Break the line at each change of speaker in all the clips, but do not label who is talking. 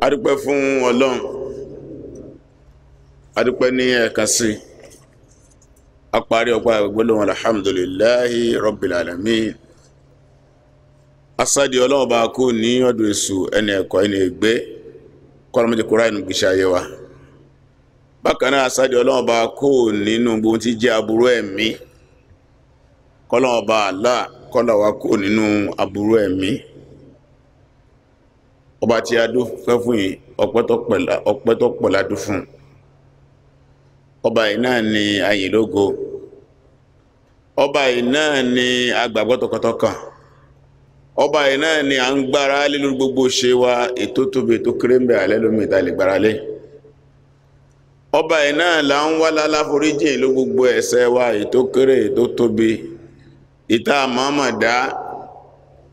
Adúpẹ́ fún Ọlọ́run, adúpẹ́ ní ẹ̀ẹ̀kan sí, a parí ọpẹ́ gbólóhùn alhamdulillahi rabbil alamin. Asádi Ọlọ́run bá kú ní ọdún èṣù ẹni ẹ̀kọ́ ẹni ègbé kọ́lọ́mọdé kúrá inú gbèsè ayé wa. Bákan náà asádi Ọlọ́run bá kú nínú gbogbo tí jẹ́ aburú ẹ̀mí, kọ́lọ́run bá Allah kọ́lọ́ wa kú nínú aburú ẹ̀mí. Ọba tí a dúpẹ́ fún yìí, ọpẹ́ tó pọ̀ la dún fún. Ọba yìí náà ni ayìn lógo, ọba yìí náà ni agbàgbọ́ tọkàntọkàn, ọba yìí náà ni à ń gbára lé lórí gbogbo ṣe wa, ètò tóbi ètò kéré ń bẹ alẹ́ lómi ìta lè gbára lé. Ọba yìí náà là ń wá láláforíjìn ló gbogbo ẹ̀ṣẹ̀ wa, ètò kéré ètò tóbi, ìta mọ̀ọ́mọ̀ dá,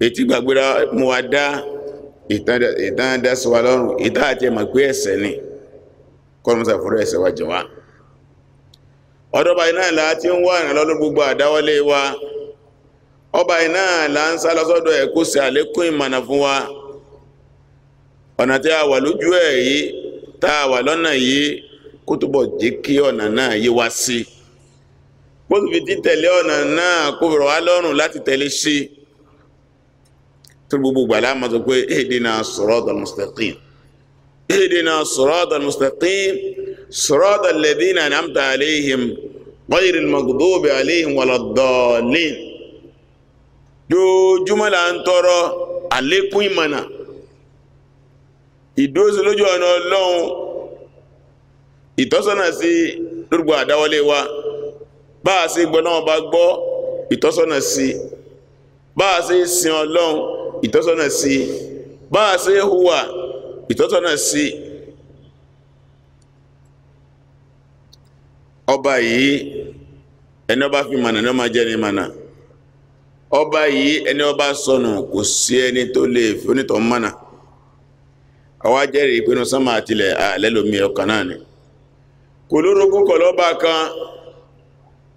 ètí gbàgbéra mú wa dá, ìtàn dá sí wa lọ́rùn, ìta àti ẹ̀mọ̀ pé ẹ̀ṣẹ̀ ni, kọ́lọ́mọ́sà fúnra ẹ̀ṣẹ̀ wa jìn wá. Ọ̀dọ̀ ọba yìí náà là ti ń wá ìrànlọ́wọ́ gbogbo àdáwọ́lé wa. Ọba yìí náà là ń sá lọ́sọ́dọ̀ ẹ̀ kó ṣe àlékún ìmọ̀nà fún wa. Ọ̀nà tí a wà lójú ẹ̀ yìí, tá a wà lọ́nà yìí, kó túbọ̀ jẹ́ kí ọ̀nà náà yé wa sí, kó sì fi títẹ̀lé ọ̀nà náà kó rọ̀ wá lọ́rùn láti tẹ̀lé sí. Tó gbogbo gbàlá máa sọ pé ihdina siratal mustaqim, ihdina siratal mustaqim, siratal ladhina an'amta alayhim ghayril maghdubi alayhim waladdallin. Dojúmọ́ là ń tọrọ àlékún ìmọ̀nà, ìdúróṣe lójú ọ̀nà Ọlọ́run, ìtọ́sọ́nà sí lórúkọ àdáwọlé wa. Bá a ṣe gbọ́ náà bá gbọ́, ìtọ́sọ́nà sí. Bá a ṣe sin Ọlọ́run, ìtọ́sọ́nà sí. Bá a ṣe hùwà, ìtọ́sọ́nà sí. Ọba yìí ẹni ọba fi mọ̀nà ni ó máa jẹ́ ní mọ̀nà. Ọba yìí ẹni ọba sọnù, kò sí ẹni tó lè fi onítọ̀ mọ̀nà. Àwa jẹ́rìí pé inú sánmà àtilẹ̀ àlẹ́ lómi ọkàn náà ni. Kò lórogún, kò lọ́ba kan,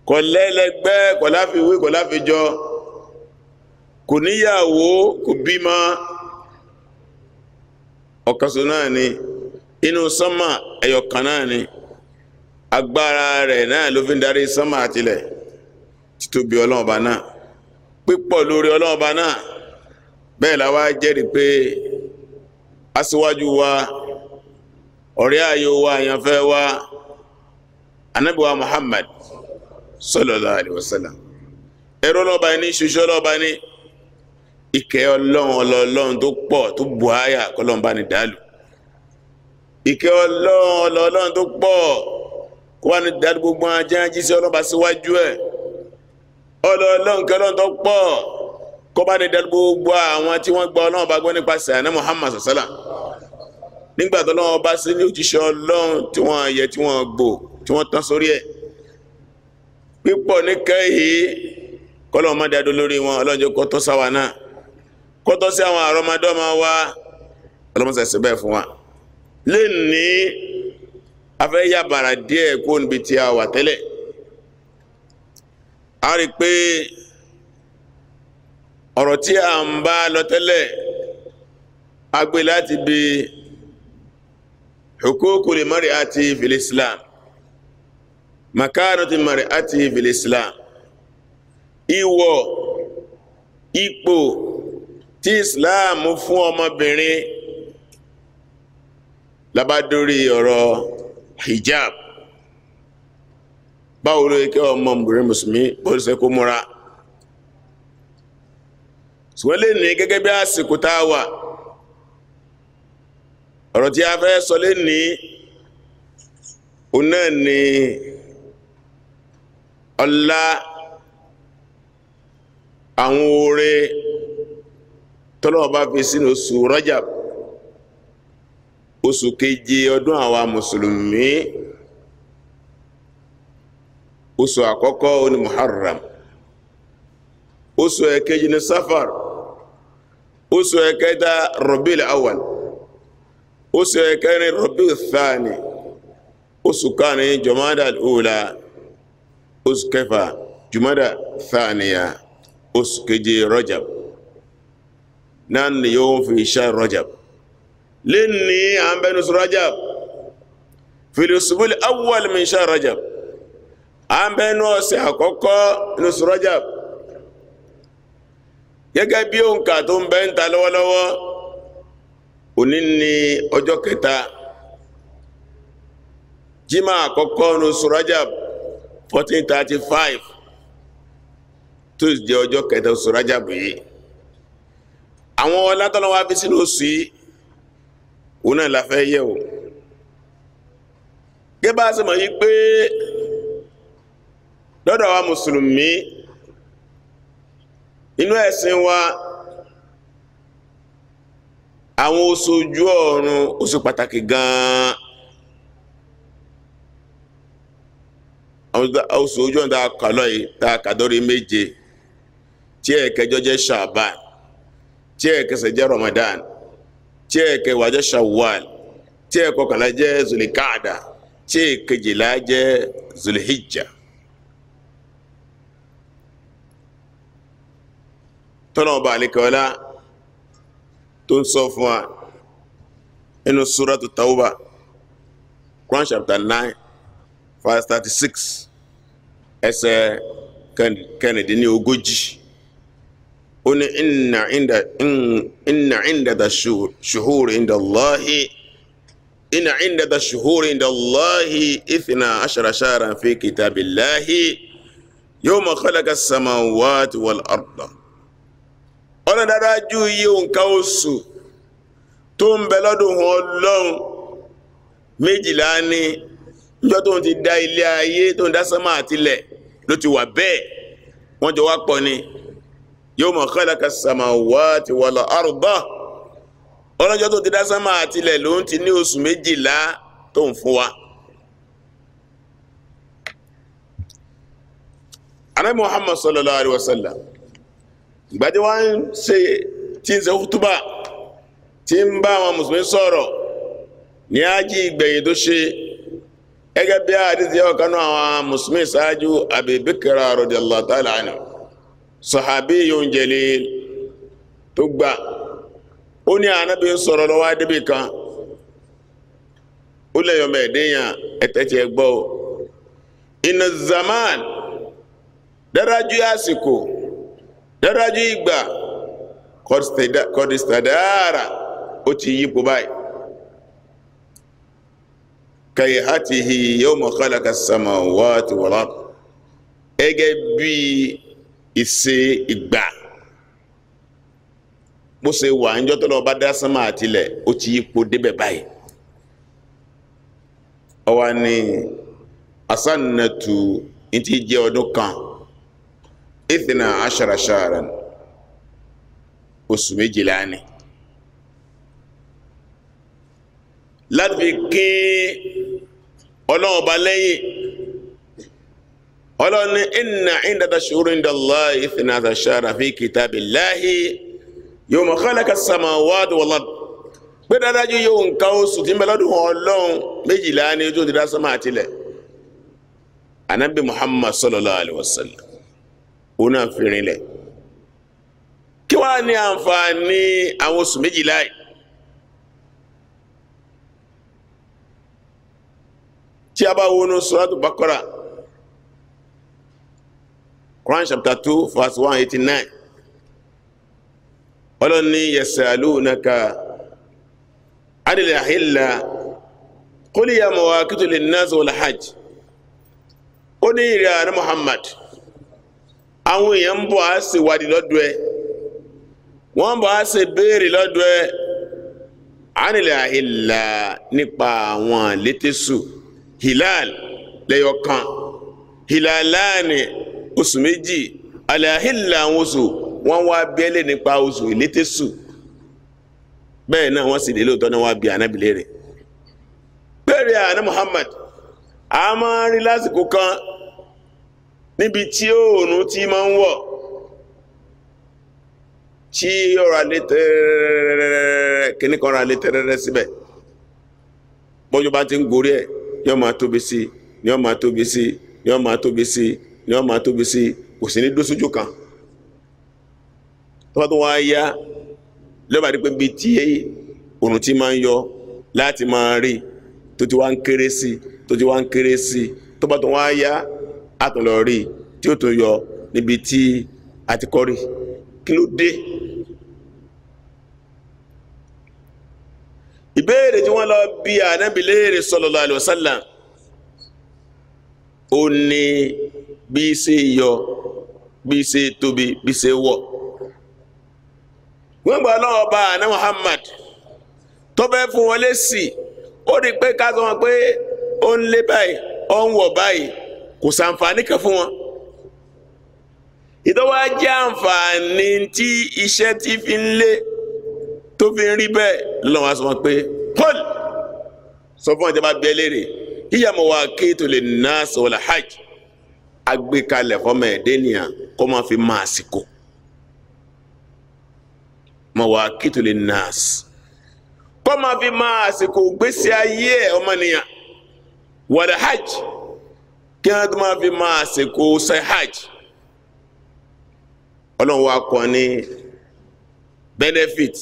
kò lẹ́lẹ́gbẹ́, kò láfiwé, kò láfijọ́, kò níyàwó, kò bímọ. Ọ̀kan ṣoṣo náà ni, inú sánmà ẹyọkan náà ni. Agbára rẹ̀ náà ló fi ń darí sánmà àtilẹ̀. Títóbi Ọlọ́run ọba náà, pípọ̀ lórí Ọlọ́run ọba náà. Bẹ́ẹ̀ la wá jẹ́rìí pé aṣíwájú wa, ọ̀rẹ́ ayò wa, àyànfẹ́ wa, Ànábì wa Muhammad sallallahu alaihi wasallam, ẹrú ọlọ́ba ní ṣoṣo ọlọ́ba ní ìkẹ́ Ọlọ́run ọlọ́run tó pọ̀ tó bù áyà kọlọ́run bá ní dàlù. Ìkẹ́ Ọlọ́run ọlọ́run tó pọ̀ kó bá ní dàlù gbogbo ajá jíṣẹ́ ọlọ́ba síwájú ẹ̀. Ọlọ́run kẹ́ ọlọ́run tó pọ̀ kó bá ní dàlù gbogbo àwọn tí wọ́n gba Ọlọ́run bá gbọ́ nípasẹ̀ àná Muhammad sọ̀sálà. Nígbà tó Ọlọ́run bá sí ní òjíṣẹ́ Ọlọ́run tí wọ́n yẹ, tí wọ́n gbò, tí wọ́n tán sórí ẹ̀. Pípọ̀ ní kẹ́yìí kọ́lọ́run má dádó lórí wọn, Ọlọ́run jẹ́ kó tọ́ sáwa náà, kó tọ́ sí àwọn àrọ́mọdọ́mọ wa, Ọlọ́run ṣe bẹ́ẹ̀ fún wa. Lénìí a fẹ́ yà bàrà díẹ̀ kó níbi tí a wà tẹ́lẹ̀. A rí pé ọ̀rọ̀ tí a ń bá lọ tẹ́lẹ̀ a gbé láti bí hukukul mar'ati fil Islam, makanati mar'ati fil Islam, ìwọ̀ ipò tí Islam fún ọmọbìnrin. Labadori ọ̀rọ̀ hijab, báwo ló yẹ kí ọmọbìnrin mùsùlùmí bó ṣe kó múra. Ṣùgbọ́n lè ní gẹ́gẹ́ bí àsìkò tá a wà, ọ̀rọ̀ tí a fẹ́ sọ lè ní òun náà ni ọlá àwọn oore tọ́lọ́wọ́ bá fi sínú oṣù Rajab, oṣù keje ọdún àwa mùsùlùmí. Oṣù àkọ́kọ́ ó ní Muharram, oṣù ẹ̀kejì ní Safar, oṣù ẹ̀kẹta Rabiul Awwal, oṣù ẹ̀kẹrin Rabiul Thani, oṣù karùn-ún Jumada al-Ula, oṣù kẹfà Jumada Thaniya, oṣù keje Rajab. Náà ni yóò fi iṣẹ́ Rajab. Lè ní à ń bẹnu Rajab, fil usbul awwal min shahr Rajab, à ń bẹnu ọ̀sẹ̀ àkọ́kọ́ nínú Rajab. Gẹ́gẹ́ bí òǹkà tó ń bẹ ń ta lọ́wọ́lọ́wọ́, òní ní ọjọ́ kẹta, jímà àkọ́kọ́ nínú Rajab 1435, tó jẹ́ ọjọ́ kẹta oṣù Rajab yìí. Àwọn ọlátọ́lọ́ wá fi sínú oṣù yìí, òun náà la fẹ́ yẹ̀ wò. Gẹ́gẹ́ bá a ṣe mọ̀ yí pé lọ́dọ̀ wa mùsùlùmí, inú ẹ̀sìn wa, àwọn oṣù ojú ọ̀run oṣù pàtàkì gan-an. Àwọn oṣù ojú ọ̀run tá a kà lọ yìí, tá a kà dórí méje, tí ẹ̀kẹjọ jẹ́ Ṣàbán, tí ẹ̀kẹsàn jẹ́ Ramadan, tí ẹ̀kẹwàá jẹ́ Shawwal, tí ẹ̀kọkànlá jẹ́ Zulikada, tí ẹ̀kejìlá jẹ́ Zulhijja. Tọ́nà ọba àlekọ́lá tó ń sọ fún wa nínú Suratu Tawbah, Quran chapter 9 verse 36, ẹsẹ̀ 36, ó ní inna indata shuhuri inda Allahi inna indata shuhuri inda Allahi ithna ashara shahran fi kitabillahi yawma khalaqa as-samawati wal arda. Ọ̀nà dájú iye òǹkà oṣù tó ń bẹ lọ́dún Ọlọ́run méjìlá ní níjọ́ tó ń ti dá ilé ayé, tó ń dá sánmà àtilẹ̀ ló ti wà bẹ́ẹ̀, wọ́n jọ wá pọ̀ ni. Yawma khalaqa as-samawati wal arda, ọlọ́jọ́ tó ti dá sánmà àtilẹ̀ ló ń ti ní oṣù méjìlá tó ń fún wa. Ànábì Muhammad sallallahu alaihi wasallam, ìgbà tí wọ́n ń ṣe tí ń ṣe kútúbà, tí ń bá àwọn mùsùlùmí sọ̀rọ̀ ní ájí ìgbẹ̀yìn tó ṣe, gẹ́gẹ́ bí àdìsí ọ̀kan náà àwọn mùsùlùmí ṣáájú Abi Bakra radiyallahu ta'ala anhu, sahabiyyun jalil tó gbà, ó ní Ànábì ń sọ̀rọ̀ lọ́wọ́ adébì kan, ó lẹ́yọ̀ mẹ́ẹ̀ẹ́dẹ́yàn ẹ̀tẹ́ tiẹ̀ gbọ́ o. Inna zaman, dárájú àsìkò, dárájú ìgbà, kọ́dìstàdára, ó ti yípo báyìí. Kayhatihi yawma khalaqa as-samawati wal ard, gẹ́gẹ́ bí ìṣe ìgbà bó ṣe wà níjọ́ tó lọ bá dá sánmà àtilẹ̀, ó ti yípo débẹ̀ báyìí. Ó wá ní asannatu ní ti jẹ́ ọdún kan, ithna ashara shahran, oṣù méjìlá ni. Láti fi kín Ọlọ́run ọba lẹ́yìn, Ọlọ́run ní inna indata shuhuri inda Allahi ithna ashara shahran fi kitabillahi yawma khalaqa as-samawati wal ard, pé dájú yóò nǹkan oṣù tí ń bẹ lọ́dún Ọlọ́run méjìlá ni tó ti dá sánmà àtilẹ̀. Ànábì Muhammad sallallahu alaihi wasallam òun náà fi rinlẹ̀. Kí wá ní àǹfààní àwọn oṣù méjìlá yìí? Tí a bá wọnú Suratu Baqara, Quran chapter 2 verse 189, Ọlọ́run ní yasalunaka anil ahilla qul hiya mawaqitu linnas wal hajj. Ó ní ìrẹ̀ àná Muhammad, àwọn èèyàn ń bọ̀ á ṣe wádìí lọ́dọ̀ ẹ, wọ́n ń bọ̀ á ṣe béèrè lọ́dọ̀ ẹ, anil ahilla, nípa àwọn létésù, hilal lẹ́yọ̀kan, hilalani oṣù méjì, alahilla àwọn oṣù, wọ́n wá bẹ́lẹ̀ nípa oṣù ìlétésù. Bẹ́ẹ̀ náà wọ́n sì lè lóòótọ́ náà wá bí Ànábì léèrè. Bẹ́ẹ̀rẹ̀ àná Muhammad, a máa ń rí lásìkò kan níbi tí oòrùn tí máa ń wọ̀, tí ọ̀rọ̀ alẹ́ tẹ́rẹ́rẹ́rẹ́rẹ́ kíní kan ọ̀rọ̀ alẹ́ tẹ́rẹ́rẹ́ síbẹ̀. Bọ́jọ́ bá ti ń gorí ẹ̀, yóò máa tóbi sí, yóò máa tóbi sí, yóò máa tóbi sí, yóò máa tóbi sí, kò sí ní dó sójú kan. Tó bá tó wá yá, lọ́ba di pé bíi tí òrùn tí máa ń yọ láti máa rí tó ti wá ń kéré sí, tó ti wá ń kéré sí, tó bá tó wá yá a tún lọ rí tí ó tún yọ níbi tí a ti kọ́ rí. Kí ló dé? Ìbéèrè tí wọ́n lọ bí Ànábì léèrè sallallahu alaihi wasallam ó ní bí ṣe yọ, bí ṣe tóbi, bí ṣe wọ̀. Wọ́n gbà lọ́wọ́ bá àná Muhammad tó fẹ́ fún wọn lésì, ó rí pé ká sọ wọn pé ó ń lé báyìí, ó ń wọ̀ báyìí, kò sàǹfààní kan fún wọn. Ìtọ́wá jẹ́ àǹfààní tí iṣẹ́ tí fi ń lé tó fi ń rí bẹ́ẹ̀ lọ́wọ́ sọ wọn pé paul sọ fún ọjọ́ bá bí ẹ léèrè hiya mawaqitu linnas wal hajj, agbékalẹ̀ fọmọ ẹ̀dẹ́nìyàn kó máa fi máa sìkò. Mawaqitu linnas, kó máa fi máa sìkò gbèsè ayé ẹ̀ ọmọnìyàn, wal hajj, kí wọ́n tó máa fi máa sìkò ṣe hajj. Ọlọ́run wa kọ́ ní benefit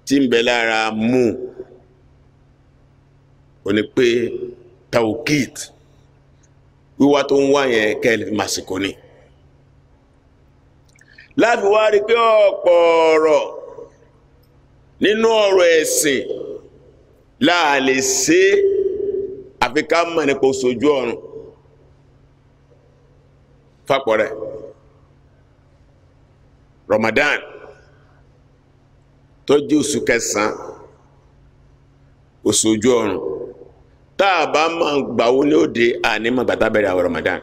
tí ń bẹ lára mú o ní pé tawkit, wíwá tó ń wá yẹn kẹ́lẹ̀ fi màsìkò ni. Láti wá rí pé ọ̀pọ̀ ọ̀rọ̀ nínú ọ̀rọ̀ ẹ̀sìn láà lè ṣe àfi ká mọ̀ nípa oṣù ojú ọ̀run. Fapọ̀ rẹ̀ Ramadan tó jẹ́ oṣù kẹsàn-án oṣù ojú ọ̀run, tá a bá máa gbàwó ní òde àní máa gbàtà bẹ̀rẹ̀ àwẹ̀ Ramadan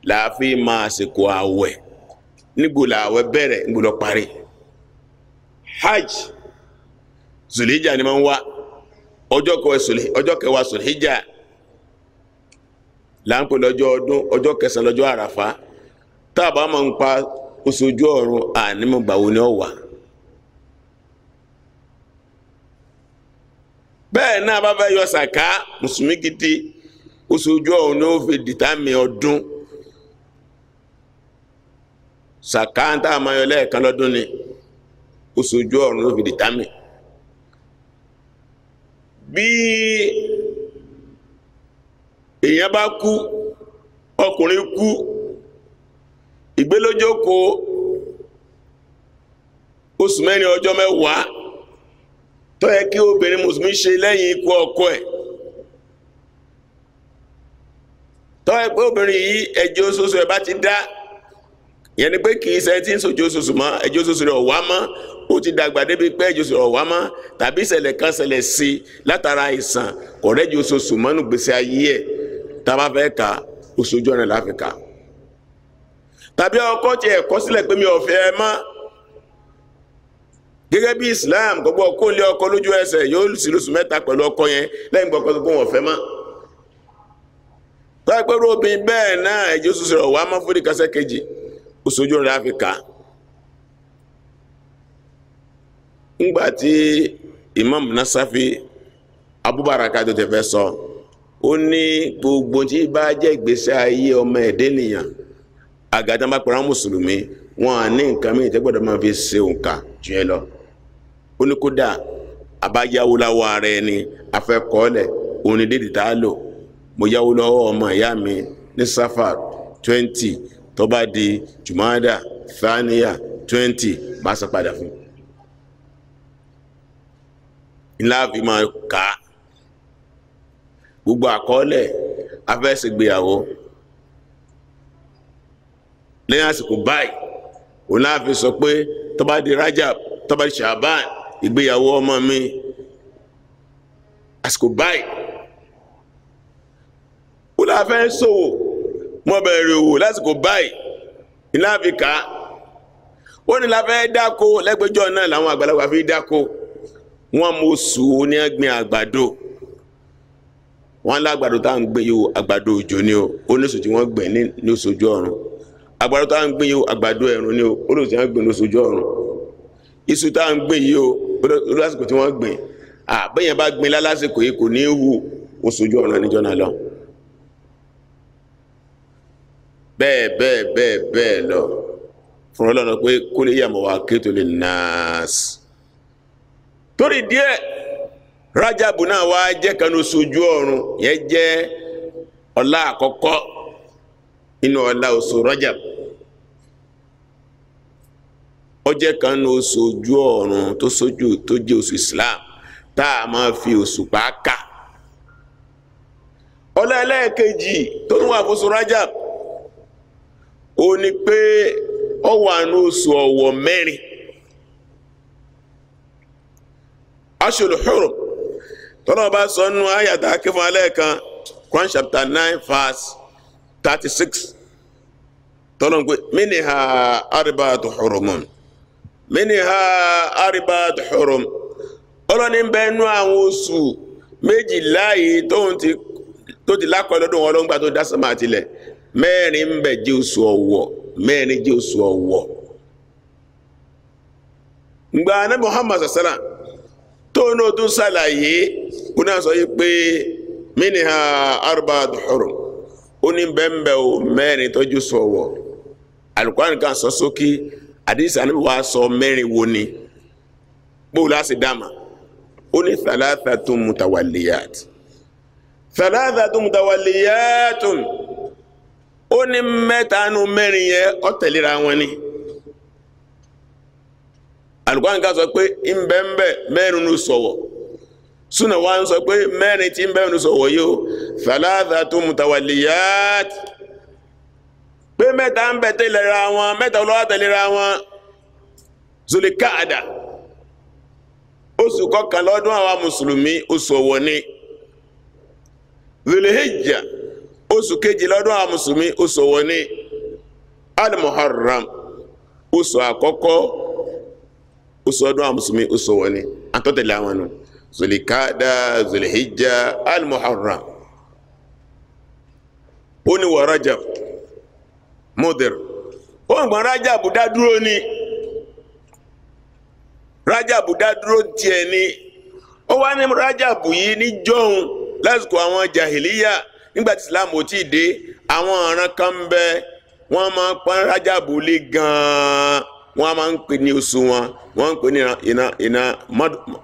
láàfin máa àsìkò àwẹ̀, nígbò làwẹ̀ bẹ̀rẹ̀, nígbò lọ parí. Hajj Zulhijja ni máa ń wá, ọjọ́ kẹwàá Zulhijja là ń pè lọ́jọ́ ọdún, ọjọ́ kẹsàn-án lọ́jọ́ àràfá. Tá a bá máa ń pa oṣù ojú ọ̀run àní máa gbàwó ní ọ̀wà. Bẹ́ẹ̀ náà bá fẹ́ yọ sàká mùsùlùmí gidi, oṣù ojú ọ̀run ní ó fi dìtámì ọdún. Sàká ń tá a máa yọ lẹ́ẹ̀kan lọ́dún ni, oṣù ojú ọ̀run ló fi dìtámì. Bí èèyàn bá kú, ọkùnrin kú, ìgbélójókòó oṣù 4 ọjọ́ 10 tó yẹ kí obìnrin mùsùlùmí ṣe lẹ́yìn ikú ọkọ ẹ̀, tó yẹ pé obìnrin yìí ẹ̀jẹ̀ oṣooṣù ẹ̀ bá ti dá, ìyẹn ni pé kì í ṣe tí ń sojú oṣooṣù mọ́, ẹ̀jẹ̀ oṣooṣù rẹ̀ ọ̀wá mọ́, ó ti dàgbà débi pé ẹ̀jẹ̀ oṣooṣù rẹ̀ ọ̀wá mọ́, tàbí ìṣẹ̀lẹ̀ kan ṣẹlẹ̀ sí i látara àìsàn, kò rẹ́jẹ̀ oṣooṣù mọ́nú gbèsè ayé ẹ̀, tá a bá fẹ́ kà oṣù ojú ọ̀run la fi kà. Tàbí ọkọ tiẹ̀ kọ̀ sílẹ̀ pé mi ò fẹ́ ẹ mọ́, gẹ́gẹ́ bí Islam gbogbo ọkọ lé ọkọ lójú ẹsẹ̀ yóò sì lóṣù 3 pẹ̀lú ọkọ yẹn lẹ́yìn gbọ́kọ́ tó kó wọn fẹ́ mọ́. Tọ́wọ́ pé obìnrin bẹ́ẹ̀ náà ẹ̀jẹ̀ oṣooṣù rẹ̀ wá mọ́ fún ìkàsẹ́ kejì, oṣù ojú ọ̀run la fi kà. Ńgbà tí Imam Nasafi Abubaraka tó ti fẹ́ sọ, ó ní gbogbo tí bá jẹ́ ìgbésí ayé ọmọ ẹ̀dẹ́ nìyàn, àgàtà bá pẹ̀lú àwọn mùsùlùmí wọn à ní nǹkan mìíràn tẹ́ gbọ́dọ̀ máa fi ṣe òǹkà jù ẹ lọ. Ó ní kódà àbáyáwó láwọ ara ẹni afẹ́kọ́ọ́lẹ̀ òun ni dédì tá a lò. Mo yáwó lọ́wọ́ ọmọ ìyá mi ní Safar 20, tó bá di Jumada Thaniya 20 máa san padà fún un. Ńlá fi máa kà á gbogbo àkọọ́lẹ̀ afẹ́sẹ̀gbéyàwó lẹ́yìn àsìkò báyìí, òun láà fi sọ pé tó bá di Rajab, tó bá di Shaban, ìgbéyàwó ọmọ mi àsìkò báyìí. Ó láà fẹ́ ṣòwò, mo bẹ̀rẹ̀ òwò lásìkò báyìí, ńlá fi kà á. Ó ní la fẹ́ dáko lẹ́gbẹ́jọ́ náà làwọn àgbàlagbà fi dáko, wọ́n mú oṣù onígbìn àgbàdo, wọ́n lágbàdo tá à ń gbé yìí àgbàdo òjò ni o, ó ní oṣù tí wọ́n gbìn ní oṣù ojú ọ̀run. Àgbàdo tá à ń gbìn yìí àgbàdo ẹ̀rùn ni o, ó lóṣù tí wọ́n gbìn ní oṣù ojú ọ̀run. Iṣu tá à ń gbìn yìí o, ó lásìkò tí wọ́n gbìn. Àbẹ̀yẹn bá gbìn lásìkò yìí kò ní í hù, oṣù ojú ọ̀run níjọ́ náà lọ. Bẹ́ẹ̀ bẹ́ẹ̀ bẹ́ẹ̀ bẹ́ẹ̀ lọ. Fún Ọlọ́run pé kó lè yàmọ̀ wá kí tó lè nàás. Torí díẹ̀ Rájàbù náà wá jẹ́ kan oṣù ojú ọ̀run, yẹn jẹ́ ọlá àkọ́kọ́ inú ọlá oṣù Rajab. Ó jẹ́ kan oṣù ojú ọ̀run tó sójú tó jẹ́ oṣù Islam tá a máa fi òṣùpá kà. Ọlá ẹlẹ́ẹ̀kejì tó ń wà fún oṣù Rajab ó ní pé ó wà ní oṣù ọ̀wọ̀ mẹ́rin, Ashul Hurum, tọ́lọ́ bá sọ nínú àyàtà akẹ́fọ́n alẹ́ kan, Quran chapter 9 verse 36, tọ́lọ́ ń pè minha arba'atu hurumun, minha arba'atu hurum. Ọlọ́ni ń bẹ nú àwọn oṣù méjìlá yìí tó ti lákọ̀ lọ́dún wọn lọ́ngbà tó dá sánmà àtilẹ̀, mẹ́rin ń bẹ jẹ́ oṣù ọ̀wọ̀, mẹ́rin jẹ́ oṣù ọ̀wọ̀. Ngbà Ànábì Muhammad sàsálà tó ní o tún ṣàlàyé, ó náà sọ yìí pé minha arba'atu hurum, ó ní bẹ́ẹ̀nbẹ́ o mẹ́rin tọ́jú oṣù ọ̀wọ̀. Al-Qur'an kan sọ sókí, àdìsí Ànábì wa sọ mẹ́rin wo ni bó láti dáma. Ó ní thalathatun mutawalliyat, thalathatun mutawalliyatun, ó ní mẹ́ta nú mẹ́rin yẹn ó tẹ̀léra wọn ni. Al-Qur'an kan sọ pé ńbẹ́ńbẹ́ mẹ́rin ló sọ̀wọ̀, súnà wa ń sọ pé mẹ́rin tí ńbẹ́ ló sọ̀wọ̀ yìí o, thalathatun mutawalliyat, pé mẹ́ta ń bẹ tẹ̀léra wọn, mẹ́ta olówó tẹ̀léra wọn. Zulikaada, oṣù kọkànlá ọdún àwa mùsùlùmí, oṣù ọ̀wọ̀ ni. Zulhijja, oṣù kejìlá ọdún àwa mùsùlùmí, oṣù ọ̀wọ̀ ni. Al-Muharram, oṣù àkọ́kọ́ oṣù ọdún àwa mùsùlùmí, oṣù ọ̀wọ̀ ni. Àtọ́tẹ̀lẹ̀ àwọn nù Zulikada, Zulhijja, Al-Muharram. Ó ní wọ Rajab Mudir, ó ń gbọ́n Rajab dá dúró ni, Rájàbù dá dúró tiẹ̀ ni. Ó wá ní Rájàbù yìí ní jọ́hun lásìkò àwọn jahiliya, nígbàtí Islam ò tí ì dé, àwọn ọ̀ràn kan ń bẹ wọ́n máa ń pọ́n Rájàbù lé gan-an, wọ́n máa ń pè ní oṣù wọn, wọ́n ń pè ní iná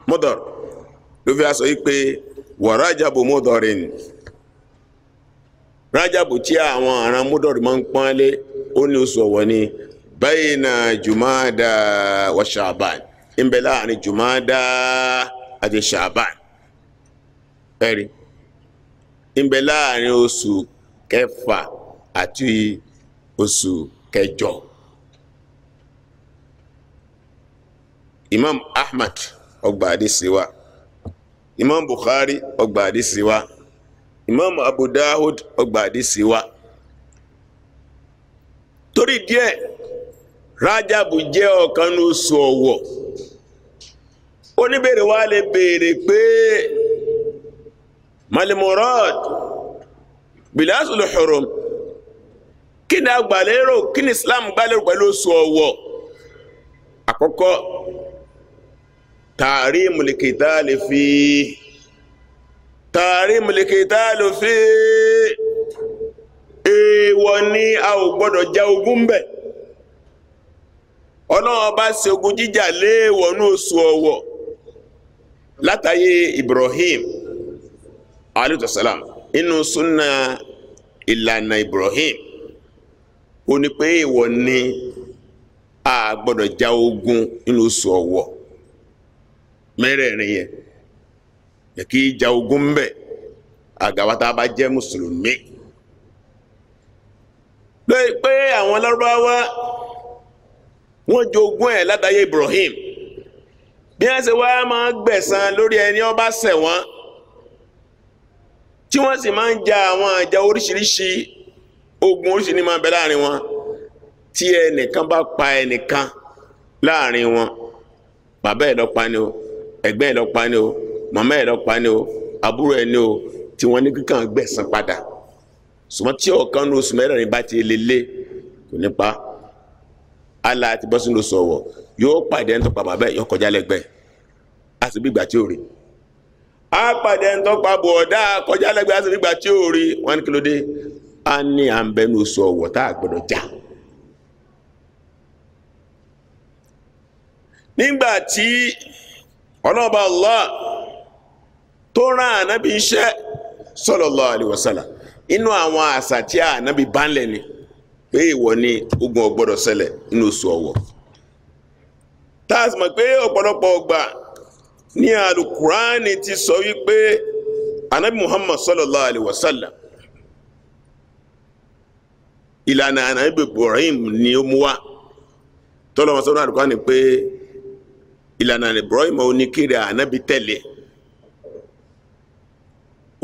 Mudar. Ló fi sọ yìí pé wà Rájàbù Mudarin, Rájàbù tí àwọn ọ̀ràn Mudar máa ń pọ́n lé, ó ní oṣù ọ̀wọ̀ ni, bayna Jumada wa Sha'ban, ń bẹ láàrin Jùmádá àti Ṣàbán. Ẹ̀rí ń bẹ láàrin oṣù kẹfà àti oṣù kẹjọ. Imam Ahmad ọgbà àdìsí wa, Imam Bukhari ọgbà àdìsí wa, Imam Abu Dawud ọgbà àdìsí wa. Torí díẹ̀ Rájàbù jẹ́ ọ̀kan ní oṣù ọ̀wọ̀. Oníbèrè wa lè béèrè pé malimurad bilasul hurum, kí ni agbàlérò, kí ni Islam gbàlérò pẹ̀lú oṣù ọ̀wọ̀? Àkọ́kọ́, tahrimul qitali fi, tahrimul qitali fi, èèwọ̀ ni a ò gbọ́dọ̀ ja ogun bẹ̀. Ọlọ́run bá ṣe ogun jíjà léèwọ̀ ní oṣù ọ̀wọ̀ látàyé Ibrahim alayhi salam. Inú súnà ìlànà Ibrahim ó ní pé èèwọ̀ ni a gbọ́dọ̀ ja ogun nínú oṣù ọ̀wọ̀ mẹ́rẹ̀ẹ̀rin yẹn, yẹ kí ja ogun ń bẹ̀ àgàwátá bá jẹ́ mùsùlùmí. Lóye pé àwọn Lárúbáwá wọ́n jogún ẹ̀ látàyé Ibrahim, bí wọ́n ṣe wá máa gbẹ̀san lórí ẹni ó bá ṣẹ̀ wọ́n, tí wọ́n sì máa ń ja àwọn àjà oríṣiríṣi, ogun oríṣiríṣi máa ń bẹ láàrin wọn. Tí ẹnìkan bá pa ẹnìkan láàrin wọn, bàbá ẹ̀ ló pa ni o, ẹ̀gbẹ́ ẹ̀ ló pa ni o, màmá ẹ̀ ló pa ni o, àbúrò ẹ̀ ni o, tí wọ́n ní kíkàn gbẹ̀san padà. Ṣùgbọ́n tí ọ̀kan ní oṣù mẹ́rẹ̀ẹ̀rin bá ti lélẹ̀ kò ní pa Allah ti bọ́ sínú oṣù ọ̀wọ̀, yóò pàdé ẹni tó pa bàbá ẹ̀, yóò kọjá lẹ́gbẹ̀ẹ́, á sì bí ìgbà tí ò rí. Á pàdé ẹni tó pa bọ̀ọ̀dá kọjá lẹ́gbẹ̀ẹ́, á sì bí ìgbà tí ò rí. Wọ́n ní kí ló dé? Á ní à ń bẹ ní oṣù ọ̀wọ̀ tá a gbọ́dọ̀ já. Nígbà tí Ọlọ́ba Allah tó rán ànábì iṣẹ́ sallallahu alaihi wasallam, inú àwọn àṣà tí ànábì bá ń lẹ̀ ni pé ìwọ ni ogun ò gbọ́dọ̀ ṣẹlẹ̀ nínú oṣù ọ̀wọ̀. Tá a sì mọ̀ pé ọ̀pọ̀lọpọ̀ ọgbà ní alukurani ti sọ wípé ànábì Muhammad sallallahu alaihi wasallam ìlànà ànábì Ibrahim ni ó mú wá. Tọ́lọ́wọ́n sọ́nà alukurani pé ìlànà Ibrahim oníkiri ànábì tẹ̀lé,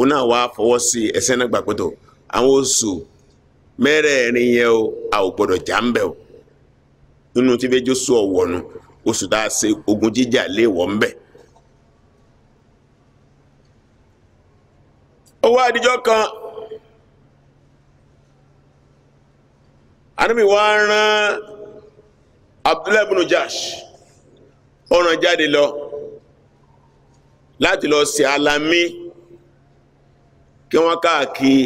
ó náà wá fọwọ́ sí ẹsẹ̀ náà gbàgbọ́tọ̀ àwọn oṣù mẹ́rẹ̀ẹ̀rin yẹn o, a ò gbọ́dọ̀ jà ń bẹ̀ o. Nínú tí fẹ́ẹ́ jósù ọ̀wọ̀ nu, oṣù tá a ṣe ogun jíjà lé wọ̀ ń bẹ̀. Ó wá àdìjọ́ kan, ànábì wá rán Abdullahi ibn Jahsh, ó rán jáde lọ láti lọ ṣe alamí kí wọ́n káàkiri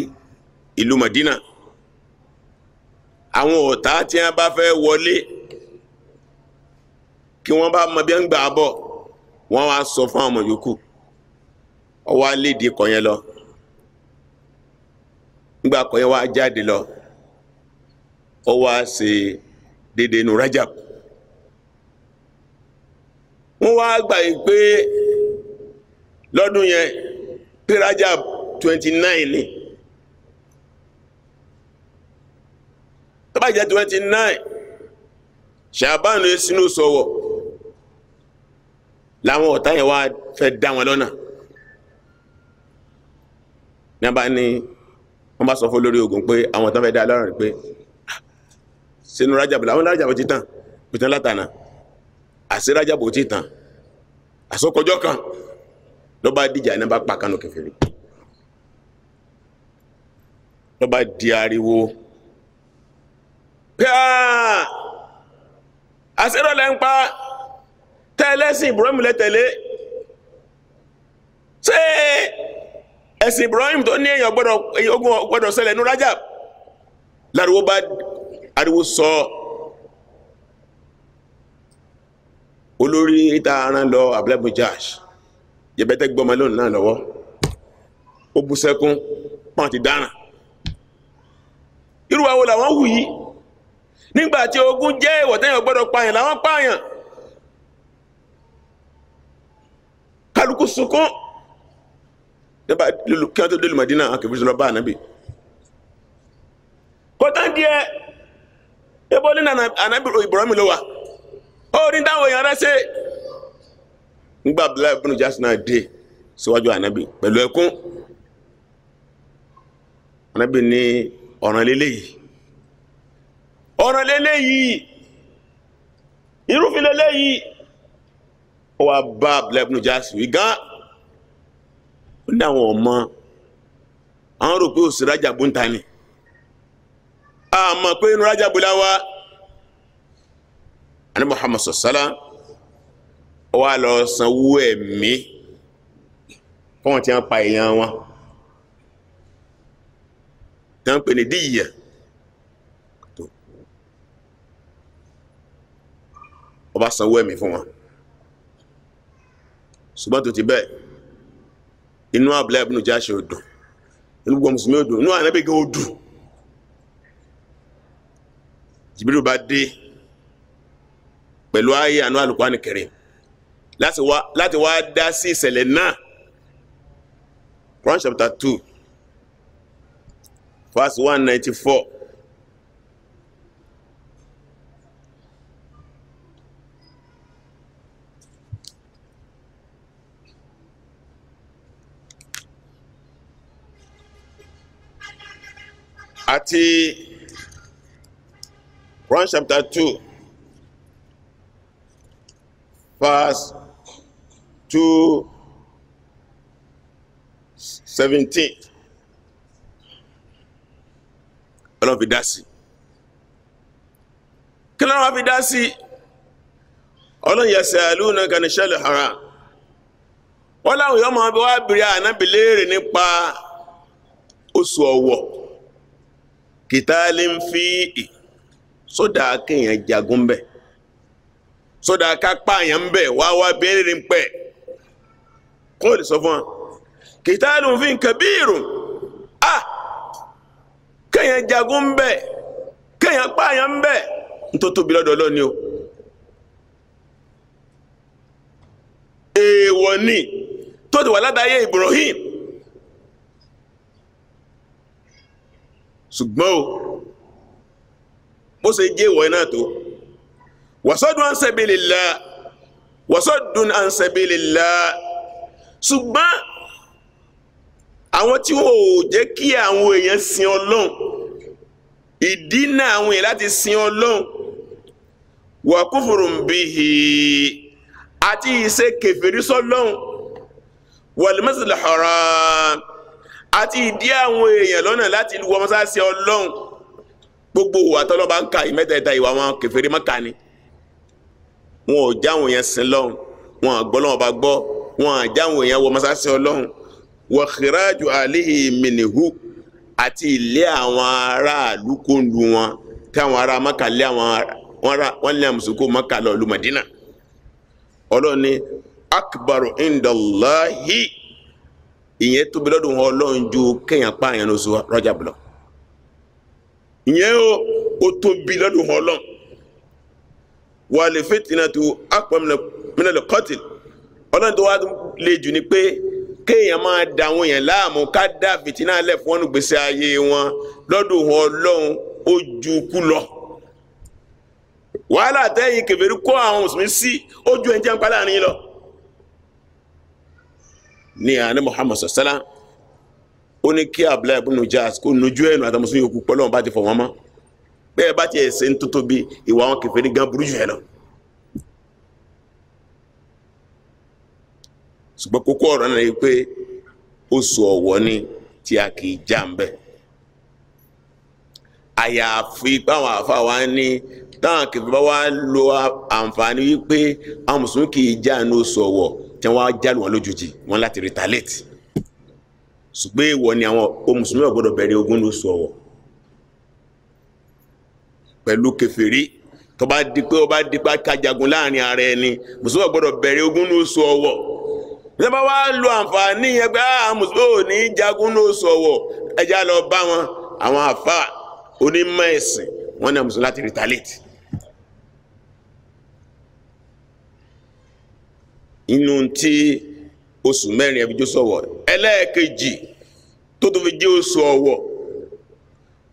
ìlú Madina. Àwọn ọ̀tá tí wọ́n bá fẹ́ wọlé kí wọ́n bá mọ bí wọ́n ń gbà bọ̀, wọ́n wá sọ fún àwọn ọmọ yòókù. Ó wá léde ikọ̀ yẹn lọ. Nígbà ikọ̀ yẹn wá jáde lọ, ó wá ṣe déédéé inú Rajab. Wọ́n wá gbà yìí pé lọ́dún yẹn pé Rajab 29 ni. Tó bá jẹ́ 29, Ṣàbánu sínú sọ̀wọ̀ làwọn ọ̀tá yẹn wá fẹ́ dá wọn lọ́nà. Ní bá ní wọ́n bá sọ fún olórí ogun pé àwọn ọ̀tá fẹ́ dá lọ́rùn pé sínú Rajab làwọn Rajab ti tàn, ìtàn látànà àti Rajab ti tàn, àsọkọjọ́ kan ló bá dìjà ní bá pa kánú kèfèrí, ló bá di ariwo pé àṣírọ̀lẹ́ ń pa tẹ́lẹ́sìn Ibrahim lẹ́tẹ̀lé, ṣé ẹ̀sìn Ibrahim tó ní èèyàn ogun gbọ́dọ̀ ṣẹlẹ̀ ní Rajab? Láriwo bá ariwo sọ, olórí ìta aran lọ Abdullahi ibn Jahsh jẹbẹtẹ gbọmọ lónìí náà lọ́wọ́, ó bú sẹ́kún pọ́n ti dáràn. Irú àwọn làwọn wù yìí nígbà tí ogun jẹ́ ìwọ̀ tẹ́yàn gbọ́dọ̀ pààyàn làwọn pààyàn. Kálukú sunkún kí wọ́n tó dé Mádínà, akẹ́fẹ́ sọlọ bá ànábì kọ́tà díẹ̀ ebo ní ànábì Ibrahim ló wà, ó ní táwọn èèyàn rẹ̀ ṣe. Nígbà Abdullahi ibn Jahsh náà dé síwájú ànábì pẹ̀lú ẹkún, ànábì ní ọ̀ràn lélẹ́yìí, ọ̀ràn lélẹ́yìí, irúfin lélẹ́yìí. Ó wá bá Abdullahi ibn Jahsh wí gán, ó ní àwọn ọmọ àwọn rò pé òsì Rájàbù ń ta ni, a mọ̀ pé inú Rájàbù láwá. Ànábì Muhammad sọ̀sálà ó wá lọ sanwó ẹ̀mí fọ́wọ́n tí wọ́n pa èèyàn wọn tí wọ́n pè ní díyà. Ó bá sanwó ẹ̀mí fún wọn, ṣùgbọ́n tó ti bẹ́ẹ̀ inú Abdullahi ibn Jahsh ò dùn, inú gbogbo mùsùlùmí ò dùn, inú Ànábì gan ò dùn. Jibril bá dé pẹ̀lú ayé àánú Al-Qur'an Karim láti wá dá sí ìṣẹ̀lẹ̀ náà. Quran chapter 2 verse 194. Àti Quran chapter 2 verse 217. Ọlọ́run fi dá sí. Kí lọ́run fi dá sí? Ọlọ́run yasalunaka ani shahril haram. Wọ́n láwọn yọ́ máa wá bèèrè Ànábì léèrè nípa oṣù ọ̀wọ̀, kìtàlí ń fi sódà kéèyàn jagun bẹ̀, sódà ká pààyàn bẹ̀, wá wá béèrè ń pẹ̀. Kọ́ọ̀lì sọ fún wa qitalun fi kabirun, a kéèyàn jagun ń bẹ, kéèyàn pààyàn ń bẹ, nítorí tóbi lọ́dọ̀ Ọlọ́run ni o. Èèwọ̀ ni tó ti wà látàyè Ibrahim. Ṣùgbọ́n o, bó ṣe jẹ́ ìwọ̀ iná tó, wasaddun an sabilillah, wasaddun an sabilillah. Ṣùgbọ́n àwọn tí wọ́n ò jẹ́ kí àwọn èèyàn sin Ọlọ́run, ìdínà àwọn èèyàn láti sin Ọlọ́run, wa kufrun bihi, àti ìṣe kèfèrí sọ́lọ́run, wal masjidil haram, àti ìdí àwọn èèyàn lọ́nà láti wọ mọ́sáàsì Ọlọ́run. Gbogbo ìwà tọ́lọ́ bá ń ka ìmẹ́tẹ̀ẹ̀ta ìwà wọn kèfèrí Mákà ni. Wọn ò já àwọn èèyàn sin lọ́hùn, wọn à gbọ́ lọ́wọ́ bá gbọ́, wọn à já àwọn èèyàn wọ mọ́sáàsì Ọlọ́run. Wa khiraju alihi minhu, àti ilé àwọn aráàlú kó ń lu wọn, tí àwọn ará Mákà lé àwọn wọn lé àwọn mùsùlùmí Mákà lọ ìlú Mádínà. Ọlọ́run ní akbaru indallahi, ìyẹn tóbi lọ́dún wọn Ọlọ́run ju kéèyàn pààyàn lóṣù Rajab lọ. Ìyẹn ó tóbi lọ́dún wọn Ọlọ́run. Wal fitnatu akbar minal qatl. Ọlọ́run tó wá le jù ni pé kéèyàn máa da àwọn èèyàn láàmú, ká dá fìtínà lẹ̀ fún wọn gbèsè ayé wọn lọ́dún wọn Ọlọ́run ó ju kú lọ. Wàhálà tẹ́yìn kèfèrí kó àwọn mùsùlùmí sí ó ju ẹni tí ń pa láàrin lọ. Ní àná Muhammad sọ̀sálà ó ní kí Abdullahi ibn Jahsh kó nujú ẹnu àtàwọn mùsùlùmí yòókù pẹ̀lú àwọn bá ti fọ̀ wọ́n mọ́. Bẹ́ẹ̀ bá ti ẹ̀sẹ̀ ń tó tóbi, ìwà àwọn kèfèrí gan burú jù ẹ lọ. Ṣùgbọ́n kókó ọ̀rọ̀ náà ni pé oṣù ọ̀wọ̀ ni tí a kì í já ń bẹ̀. Àyàfi báwọn àfa wa ní táwọn kèfèrí bá wá lo àǹfààní wípé àwọn mùsùlùmí kì í já ní oṣù ọ̀wọ̀, tí wọ́n á jálù wọn lójijì, wọn láti retaliate. Ṣùgbọ́n èèwọ̀ ni àwọn mùsùlùmí ò gbọ́dọ̀ bẹ̀rẹ̀ ogun ní oṣù ọ̀wọ̀ pẹ̀lú kèfèrí. Tó bá di pé ó bá di pé kájagun láàrin ara ẹni, mùsùlùmí ò gbọ́dọ̀ bẹ̀rẹ̀ ogun ní oṣù ọ̀wọ̀. Ìjọba wa lo àǹfààní yẹn pé àwọn mùsùlùmí ò ní jagun ní oṣù ọ̀wọ̀, ẹja lọ bá wọn. Àwọn àfa onímọ̀ ẹ̀sìn wọn ní mùsùlùmí láti retaliate. Inú tí oṣù mẹ́rin ẹbí jó sọ̀wọ̀ ẹlẹ́ẹ̀kejì tó tó fi jẹ́ oṣù ọ̀wọ̀,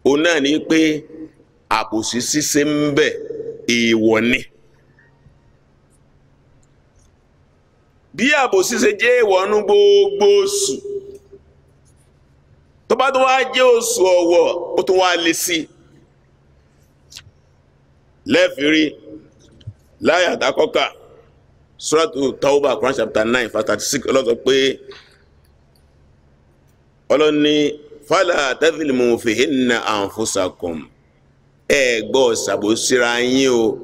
òun náà ní pé àbòsí ṣíṣe ń bẹ èèwọ̀ ni. Bí àbòsí ṣe jẹ́ èèwọ̀ nú gbogbo oṣù, tó bá tó wá jẹ́ oṣù ọ̀wọ̀, ó tún wá lé sí i. Lẹ́ẹ̀fìrí láyà àtàkọ́kà Suratu Tawbah, Quran chapter 9 verse 36, Ọlọ́run sọ pé Ọlọ́run ní fala tadhlimu fihinna anfusakum, ẹ gbọ́ ṣàbòsíra yín o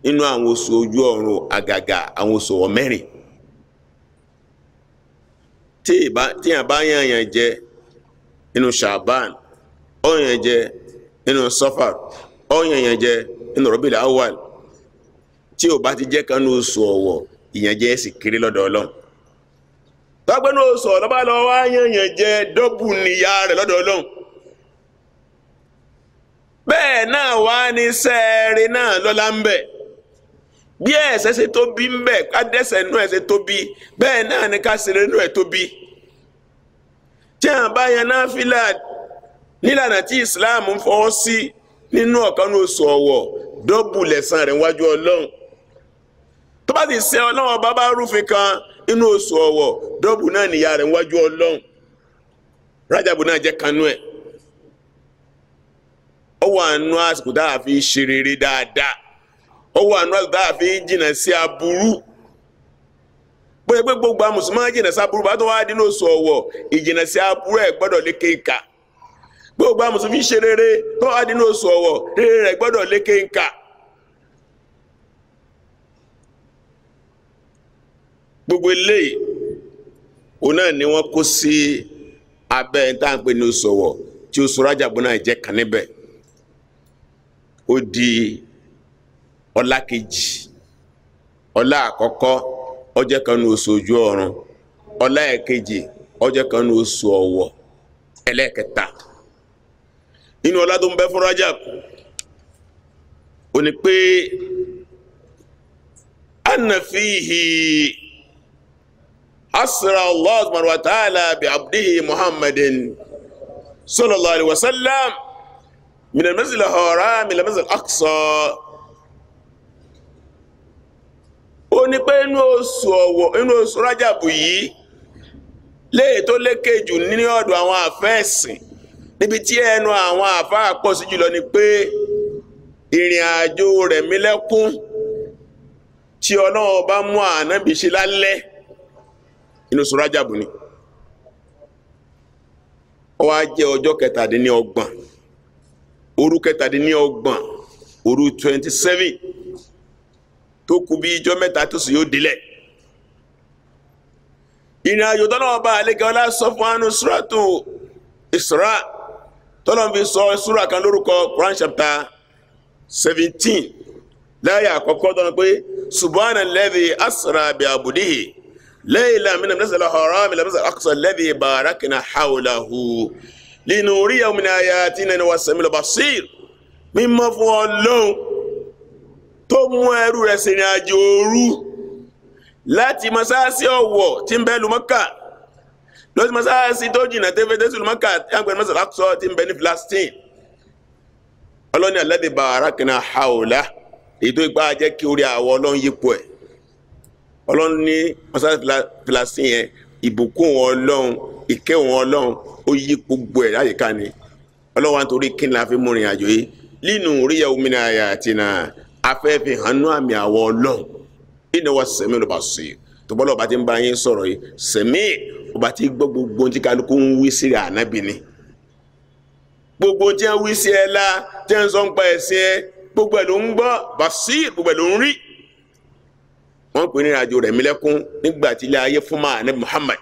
nínú àwọn oṣù ojú ọ̀run, àgàgà àwọn oṣù ọ̀wọ̀ mẹ́rin. Tí yàn bá yàn jẹ nínú Shaban, ó yàn jẹ nínú Safar, ó yàn jẹ nínú Rabiul Awwal, tí o bá ti jẹ́ kan ní oṣù ọ̀wọ̀, ìyànjẹ sì kéré lọ́dọ̀ Ọlọ́run. Tọ́gbẹ́ ní oṣù ọ̀wọ̀ bá lọ wá yànyàn jẹ, dọ́bù níyà rẹ̀ lọ́dọ̀ Ọlọ́run. Bẹ́ẹ̀ náà wá ní sẹ́ẹ̀rẹ̀ náà lọ́la ń bẹ̀. Bí ẹ̀ṣẹ̀ ṣe tóbi ń bẹ̀, ká dẹ́ṣẹ̀ nú ẹ̀ ṣe tóbi, bẹ́ẹ̀ náà ni ká ṣeré nú ẹ̀ tóbi. Tí à ń bá yan náfìlà nílànà tí Islam ń fọwọ́ sí nínú ọ̀kan ní oṣù ọ̀wọ̀, dọ́bù lẹ̀san rẹ̀ wájú Ọlọ́run. Tó bá ti ṣe Ọlọ́run ọba bá rúfin kan inú oṣù ọ̀wọ̀, dọ́bù náà níyà rẹ̀ wájú Ọlọ́run. Rájàbù náà jẹ́ kanú ẹ̀. Ó wà nú àsìkò tá a fi ṣe rere dáadáa, ó wà nú àsìkò tá a fi jìnnà sí aburú. Bóyá pé gbogbo àwọn mùsùlùmí jìnnà sí aburú bá tó wá dín oṣù ọ̀wọ̀, ìjìnnà sí aburú ẹ̀ gbọ́dọ̀ lékè nkà. Gbogbo àwọn mùsùlùmí ṣe rere tó wá dín oṣù ọ̀wọ̀, rere rẹ̀ gbọ́dọ̀ lékè nkà. Gbogbo eléyìí òun náà ni wọ́n kó sí abẹ́ tá à ń pè ní oṣù ọ̀wọ̀, tí oṣù Rájàbù náà jẹ́ kan níbẹ̀. Ó di ọlá kejì. Ọlá àkọ́kọ́ ó jẹ́ kan ní oṣù ojú ọ̀run. Ọlá ẹ̀kejì, ọjọ́ kan ní oṣù ọ̀wọ̀. Ẹlẹ́ẹ̀kẹta nínú ọlá tó ń bẹ fún Rajab ó ní pé anna fihi asra Allah subhanahu wa ta'ala bi abdihi Muhammadin sallallahu alaihi wasallam min al-masjid al-haram ila al-masjid al-aqsa. Ó ní pé inú oṣù ọ̀wọ̀, inú oṣù Rajab yìí léè tó lékè jù ní ọ̀dọ̀ àwọn àfẹ́ẹ̀sìn, níbi tí ẹnu àwọn àfáà pọ̀ sí jùlọ ni pé ìrìn àjò rẹ̀ mílẹ́kún tí Ọlọ́run bá mú Ànábì ṣe lálẹ́ inú oṣù Rajab ni. Ó wá jẹ́ ọjọ́ 27, òru 27, òru 27 tó kù bí ijọ́ mẹ́ta tó sì yóò délẹ̀. Ìrìn àjò tọ́lọ́wọ́ bá àlékẹ́ ọlá sọ fún anu suratu Isra, tọ́lọ́wọ́ fi sọ sura kan lórúkọ Quran chapter 17 láyé àkọ́kọ́ tọ́lọ́ pé subhana alladhi asra bi abdihi laylan min al-masjidil haram ila al-masjidil aqsa alladhi barakna hawlahu linuriyahu min ayatina innahu huwas-sami'ul basir. Mímọ́ fún Ọlọ́run tó mú ẹrú rẹ̀ ṣèrìn àjò òru láti masáàsì ọ̀wọ̀ tí ń bẹ lu Mọ́kà lọ sí masáàsì tó jìnà tẹ́fẹ́tẹ́ sí lu Mọ́kà tí wọ́n ń pè ní Masjid al-Aqsa tí ń bẹ ní Filastin. Ọlọ́ni alladhi barakna hawla, èyí tó ipá jẹ́ kí orí àwọ̀ Ọlọ́run yípo ẹ̀. Ọlọ́run ní masáàsì Filastin yẹn, ìbùkún Ọlọ́run, ìkẹ́ Ọlọ́run ó yí gbogbo ẹ̀ láyìíká ni. Ọlọ́run wa nítorí kí ni la fi mú ìrìn àjò yìí, linuriyahu min ayatina, afẹ́ fi hàn nú àmì àwọ̀ Ọlọ́run. Iná wa sẹ̀mí ló bá sè é tó bọ́lá ọba tí ń bá yín sọ̀rọ̀ yìí, sẹ̀mí ọba tí gbọ́ gbogbo tí kálukú ń wí sí rẹ̀ Ànábì ni. Gbogbo tí ń wí sí ẹ la, tí ń sọ ń pa ẹ̀sìn ẹ, gbogbo ẹ̀ ló ń gbọ́, basir, gbogbo ẹ̀ ló ń rí. Wọ́n pè ní ìrìnàjò rẹ̀ mílẹ́kún nígbà tí ilé ayé fún máa Ànábì Muhammad.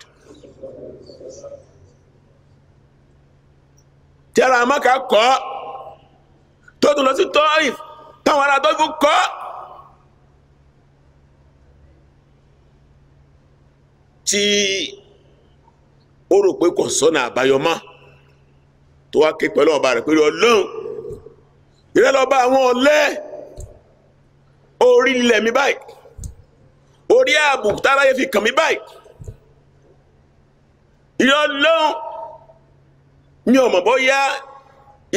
Tí ara Mákà kọ́ tó tún lọ sí Tọ́ìf, táwọn ará Tọ́ìfù kọ́. Tí ó rò pé kò sọ́nà àbáyọ mọ́, tó wá ké pẹ̀lú ọba rẹ̀ pé Ọlọ́run ìrẹ́lọ́ba àwọn ọ̀lẹ, orí ilẹ̀ mi báyìí, orí ààbò táráyé fi kàn mí báyìí, ìrẹ́ Ọlọ́run mi ò mọ̀ bóyá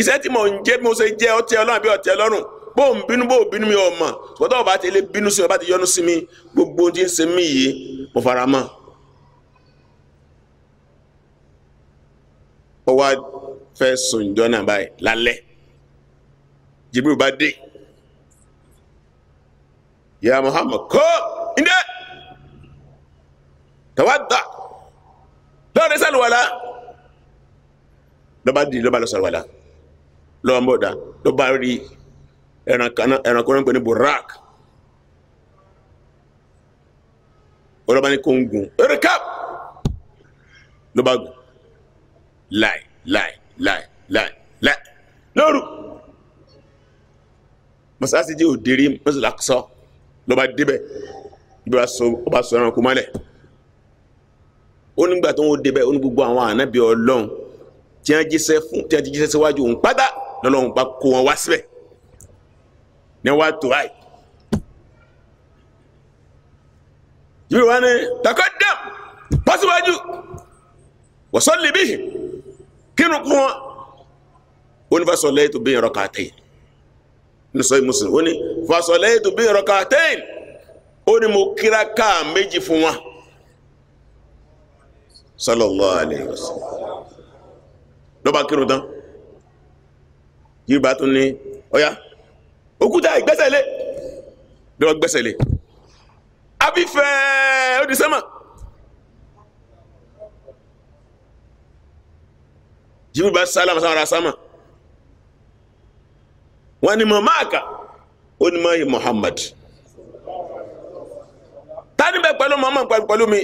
iṣẹ́ tí mò ń jẹ́ bí mo ṣe jẹ́ ọtí Ọlọ́run àbí ọtí Ọlọ́run, bó ń bínú bó bínú mi ò mọ̀, ṣùgbọ́n ọba ti lè bínú sí mi, ọba ti yọ́nú sí mi, gbogbo ohun tí ń ṣe mí yìí mo fara mọ́. Ó wá fẹ́ sùn jọ náà báyìí lálẹ́, Jibril bá dé, ya Muhammad kó ndé tawadda lọ́ọ̀dẹ sàlùwàlà, lọ́ba dì lọ́ba lọ sàlùwàlà, lọ́ba ń bọ̀ dá, lọ́ba rí ẹranko náà ń pè ní burak, ọlọ́ba ní kó ń gùn erikap, lọ́ba gùn láì láì láì láì láì lóru masasi jẹ́ òderi Masjid al-Aqsa, lọ́ba débẹ̀ ọba sọ ẹranko mọ́lẹ̀. Ó nígbà tó ń débẹ̀, ó ní gbogbo àwọn ànábì Ọlọ́run tí wọ́n jíṣẹ́ fún, tí wọ́n jíṣẹ́ síwájú òun pátá lọ́lọ́run bá kó wọn wá síbẹ̀ ní wàá tó báyìí. Jibril wá ní taqaddam, pàṣíwájú, wa salli bihim, kírun kún wọn. Ó ní fasallaytu bihim rak'atayn, ní sọ Muslim, ó ní fasallaytu bihim rak'atayn, ó ní mo kíráká méjì fún wọn. Sallallahu alayhi wa sallam. Lọ́ba kírun tán, yìí bá tún ní ọ̀yá òkúta ìgbẹ́sẹ̀lé, lọ́wọ́ gbẹ́sẹ̀lé, abífẹ́ ó di sẹ́mà. Jibril bá sálámà sára sámà, wọ́n ní mọ̀ máàkà, ó ní mọ̀ Muhammad, tani bẹ pẹ̀lú Muhammad pẹ̀lú mi,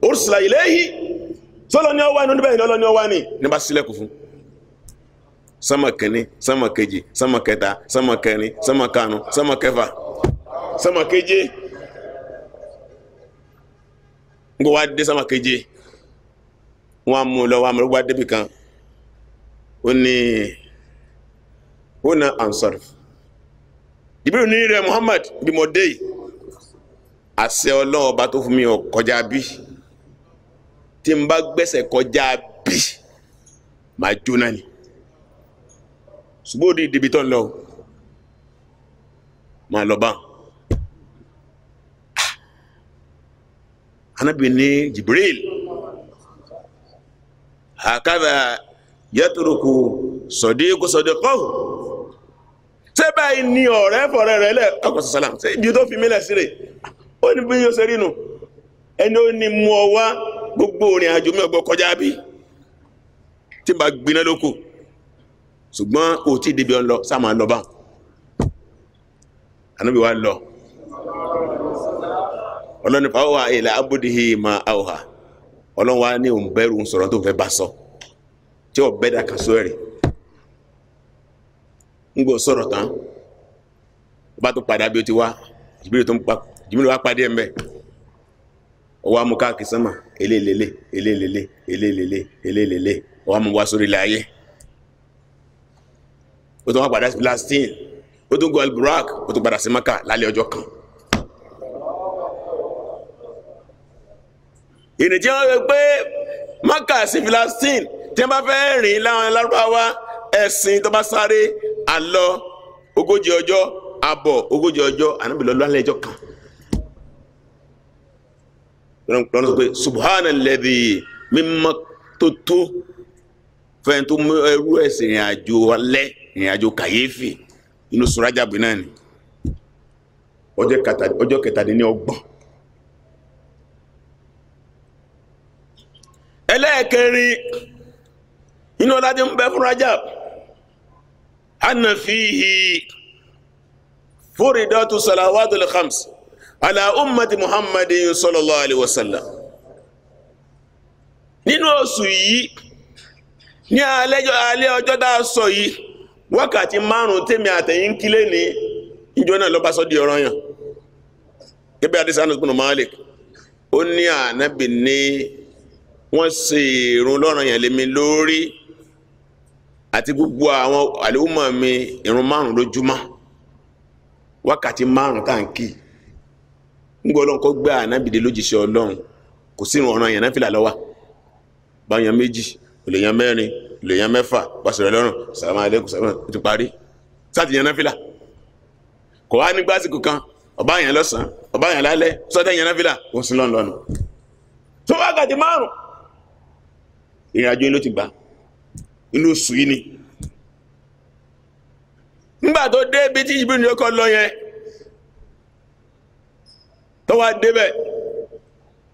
ursila ilayhi, sọlọ ní ọwá ní oníbẹ̀yìn lọ́lọ́ ní ọwá ní ní bá sílẹ̀kùn fún. Sánmà kìíní, sánmà kejì, sánmà kẹta, sánmà kẹrin, sánmà karùn, sánmà kẹfà, sánmà keje. Ń gbọ́ wá dé sánmà keje, Wọ́n mú lọ, wọ́n mú wá débì kan, ó ní ó na ansarif. Jibril ní rẹ̀ Muhammad, bí mo dé yìí, àṣẹ Ọlọ́run ọba tó fún mi ò kọjá bí, tí n bá gbẹ́sẹ̀ kọjá bí máa jóná ni. Ṣùgbọ́n ó di ibi tó ń lọ, máa lọ bá. Ànábì ní Jibril, hakadha yatruku sadiqu sadiqahu, ṣé báyìí ni ọ̀rẹ́ fọ̀rẹ́ rẹ̀ lẹ̀ ọkọ̀ sàlám, ṣé ibi tó fi mílẹ̀ sí rẹ̀? Ó ní bí yóò ṣe rí nu, ẹni ó ní mú ọ wá gbogbo òrìn àjò mi ọgbọ́ kọjá bí tí n bá gbiná lóko, ṣùgbọ́n ò tí débi ọ̀n lọ, sáà máa lọ báwọn. Ànábì wa lọ, ọlọ́ni fàáwà ilẹ̀ abúdíhì ma àwòhà, ọlọ́run wa ní òun bẹ̀rù ń sọ̀rọ̀ tó ń fẹ́ bá sọ, tí ó bẹ́dà kan sọ ẹ̀rì ń gbọ́ sọ̀rọ̀ tán, ó bá tó padà bí ó ti wá. Jibril wá pàdé ẹ̀ ń bẹ̀, ó wá mú káàkiri sánmà, eléèlélé eléèlélé eléèlélé eléèlélé, ó wá mú wá sórí ilẹ̀ ayé. Ó tún wá padà sí Palestine, ó tún gun al-Burak, ó tún padà sí Maka lálẹ́ ọjọ́ kan. Ìrìn tí wọ́n fẹ́ pé Maka sí Palestine, tí wọ́n bá fẹ́ rìn láwọn Lárúbáwá, ẹ̀sìn tó bá sáré àlọ 40 ọjọ́, àbọ̀ 40 ọjọ́, Ànábì lọ lálẹ́ ọjọ́ kan. Lọ́nà sọ pé subhanalladhi, mímọ́ tó tó fẹ́ni tó mú ẹrú ẹ̀sìn ìrìn àjò alẹ́, ìrìn àjò kàyéfì inú Rájàbù náà ni, ọjọ́ 37. Ẹlẹ́ẹ̀kẹrin inú ọlá tí ń bẹ fún Rajab, anna fihi furidatu salawatul khams ala ummati Muhammadin sallallahu alaihi wasallam. Nínú oṣù yìí, ní alẹ́ ọjọ́ tá a sọ yìí, wákàtí 5 tèmi àtẹ̀yìn kílé ní ìjọ náà ló bá sọ di ọ̀ranyàn. Gẹ́gẹ́ bí hadith Anas bin Malik, ó ní Ànábì ní wọ́n ṣe ìrun lọ́ranyàn lé mi lórí àti gbogbo àwọn àlùmọ̀ mi, ìrun 5 lójúmọ́, wákàtí 5 tá à ń kí. Ńgbọ́ Ọlọ́run kó gbé Ànábì dé lójíṣẹ́ Ọlọ́run, kò sí ìrun ọ̀ranyàn náà fìlà lọ́wọ́, báyàn 2, olèyàn 4, olèyàn 6, bá sọ̀rọ̀ lọ́rùn, sàlámù aláìkùm, sàlámù, ó ti parí. Sáàtì yẹn náà fìlà kò wá ní gbásìkò kan, ọba yẹn lọ́sàn-án, ọba yẹn lálẹ́, sọ́tẹ̀ yẹn náà fìlà kò sí lọ́nà lọ́nà tó wákàtí 5. Ìrìn àjò yìí ló ti gbà inú oṣù yìí ni. Nígbà tó dé ibi tí Jibril ní ọkọ̀ lọ yẹn, tó wá débẹ̀,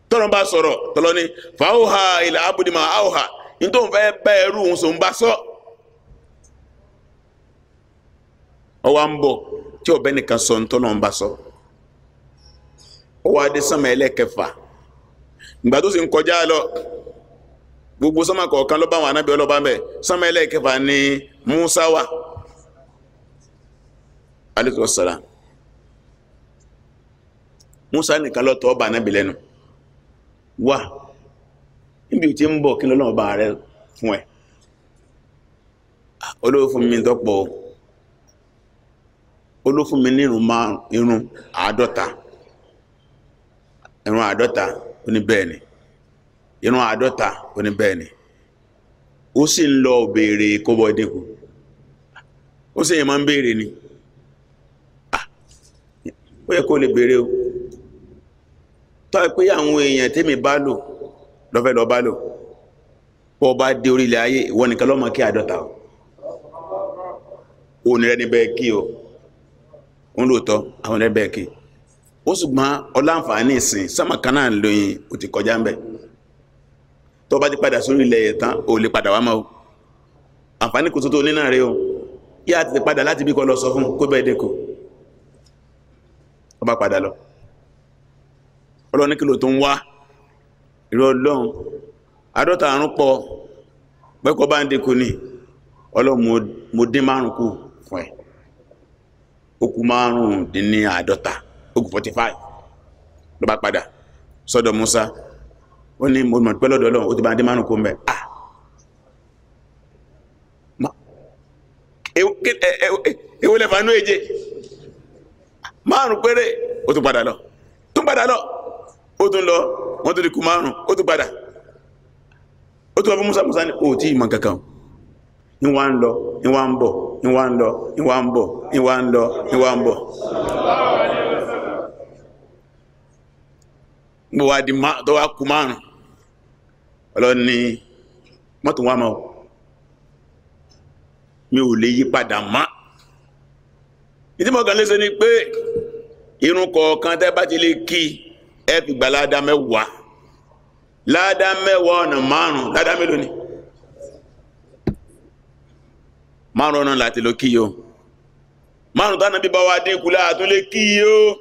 tọ́rọ bá sọ̀rọ̀, tọ́lọ́ ní fàáhà ilẹ̀ abudima áhà, ní tó ń fẹ́ bẹ́ ẹrú òun sòun bá sọ. Ọwá ń bọ̀ tí ọ̀bẹ nìkan sọ ntọ́lọ́ ń bá sọ. Ó wá dé sánmà ẹlẹ́kẹfà. Ìgbà tó sì ń kọjá lọ, gbogbo sánmà kọ̀ọ̀kan ló bá wọn ànábì ọlọ́ba mẹ́. Sánmà ẹlẹ́kẹfà ni Musa wà alayhi salam. Musa nìkan ló tọ́ ọba ànábì lẹ́nu wà níbi tí ń bọ̀, kí lọ́lọ́run bá rẹ fún ẹ? Olówó fún mi tọ́pọ̀, olówó fún mi ní irun 50, irun 50. Ó ní bẹ́ẹ̀ ni, irun 50. Ó ní bẹ́ẹ̀ ni. Ó sì ń lọ béèrè kó bọ́ dínkù, ó sì yẹn máa ń béèrè ni. Ó yẹ kó lè béèrè o, tọ́ ẹ pé àwọn èèyàn tẹ́mi bá lò lọ́fẹ́ lọ bá lò, pọ̀ bá dé orílẹ̀ ayé, ìwọ nìkan ló máa kí 50 o, ò ní rẹ́ni bẹ́ẹ̀ kí o, ń lóòótọ́ àwọn rẹ́ bẹ́ẹ̀ kí ó, ṣùgbọ́n ọláǹfààní ìsìn sánmà kan náà lóyìn ó ti kọjá ń bẹ̀. Tó bá ti padà sórí ilẹ̀ yẹn tán, ò lè padà wá mọ́ o, àǹfààní kò tó tó nínà rẹ o, yá ti padà láti bí kọ́ lọ sọ fún kó bẹ́ẹ̀ dẹ́kọ̀. Ó bá padà lọ, Ọlọ́run ní kí ló tó ń wá? Ìrọ̀ Ọlọ́run 50 àrùn pọ̀, pẹ́kọ́ bá ń dínkù ní Ọlọ́run, mo dín 5 kù fún ẹ, ó kù 55, ó kù 45. Ló bá padà sọ́dọ̀ Musa, Ó ní mo mọ̀ pẹ́ lọ́dọ̀ Ọlọ́run, ó ti bá dé márùn kó mẹ́. Èwo lẹ́fà nú èje márùn péré. Ó tún padà lọ, tún padà lọ, ó tún lọ, wọ́n tún di kú márùn, ó tún padà, ó tún wá fún Musa. Musa ní ó tí ìmọ̀ kankan. Ní wá ń lọ, ní wá ń bọ̀, ní wá ń lọ, ní wá ń bọ̀, ní wá ń lọ, ní wá ń bọ̀. Gbogbo wa di tó wá kú márùn, Ọlọ́run ní mọ́tò wá mọ́, mi ò lè yí padà mọ́. Ìdí mọ̀ kan léṣe ni pé irun kọ̀ọ̀kan tẹ́ bá ti lè kí ẹ fi gba ládá mẹ́wàá, ládá mẹ́wàá ọ̀nà márùn, ládá mélòó ni? Márùn ọ̀nà láti lọ kí yóò. Márùn tánà bí bá wá dínkù láàtún lè kí yóò.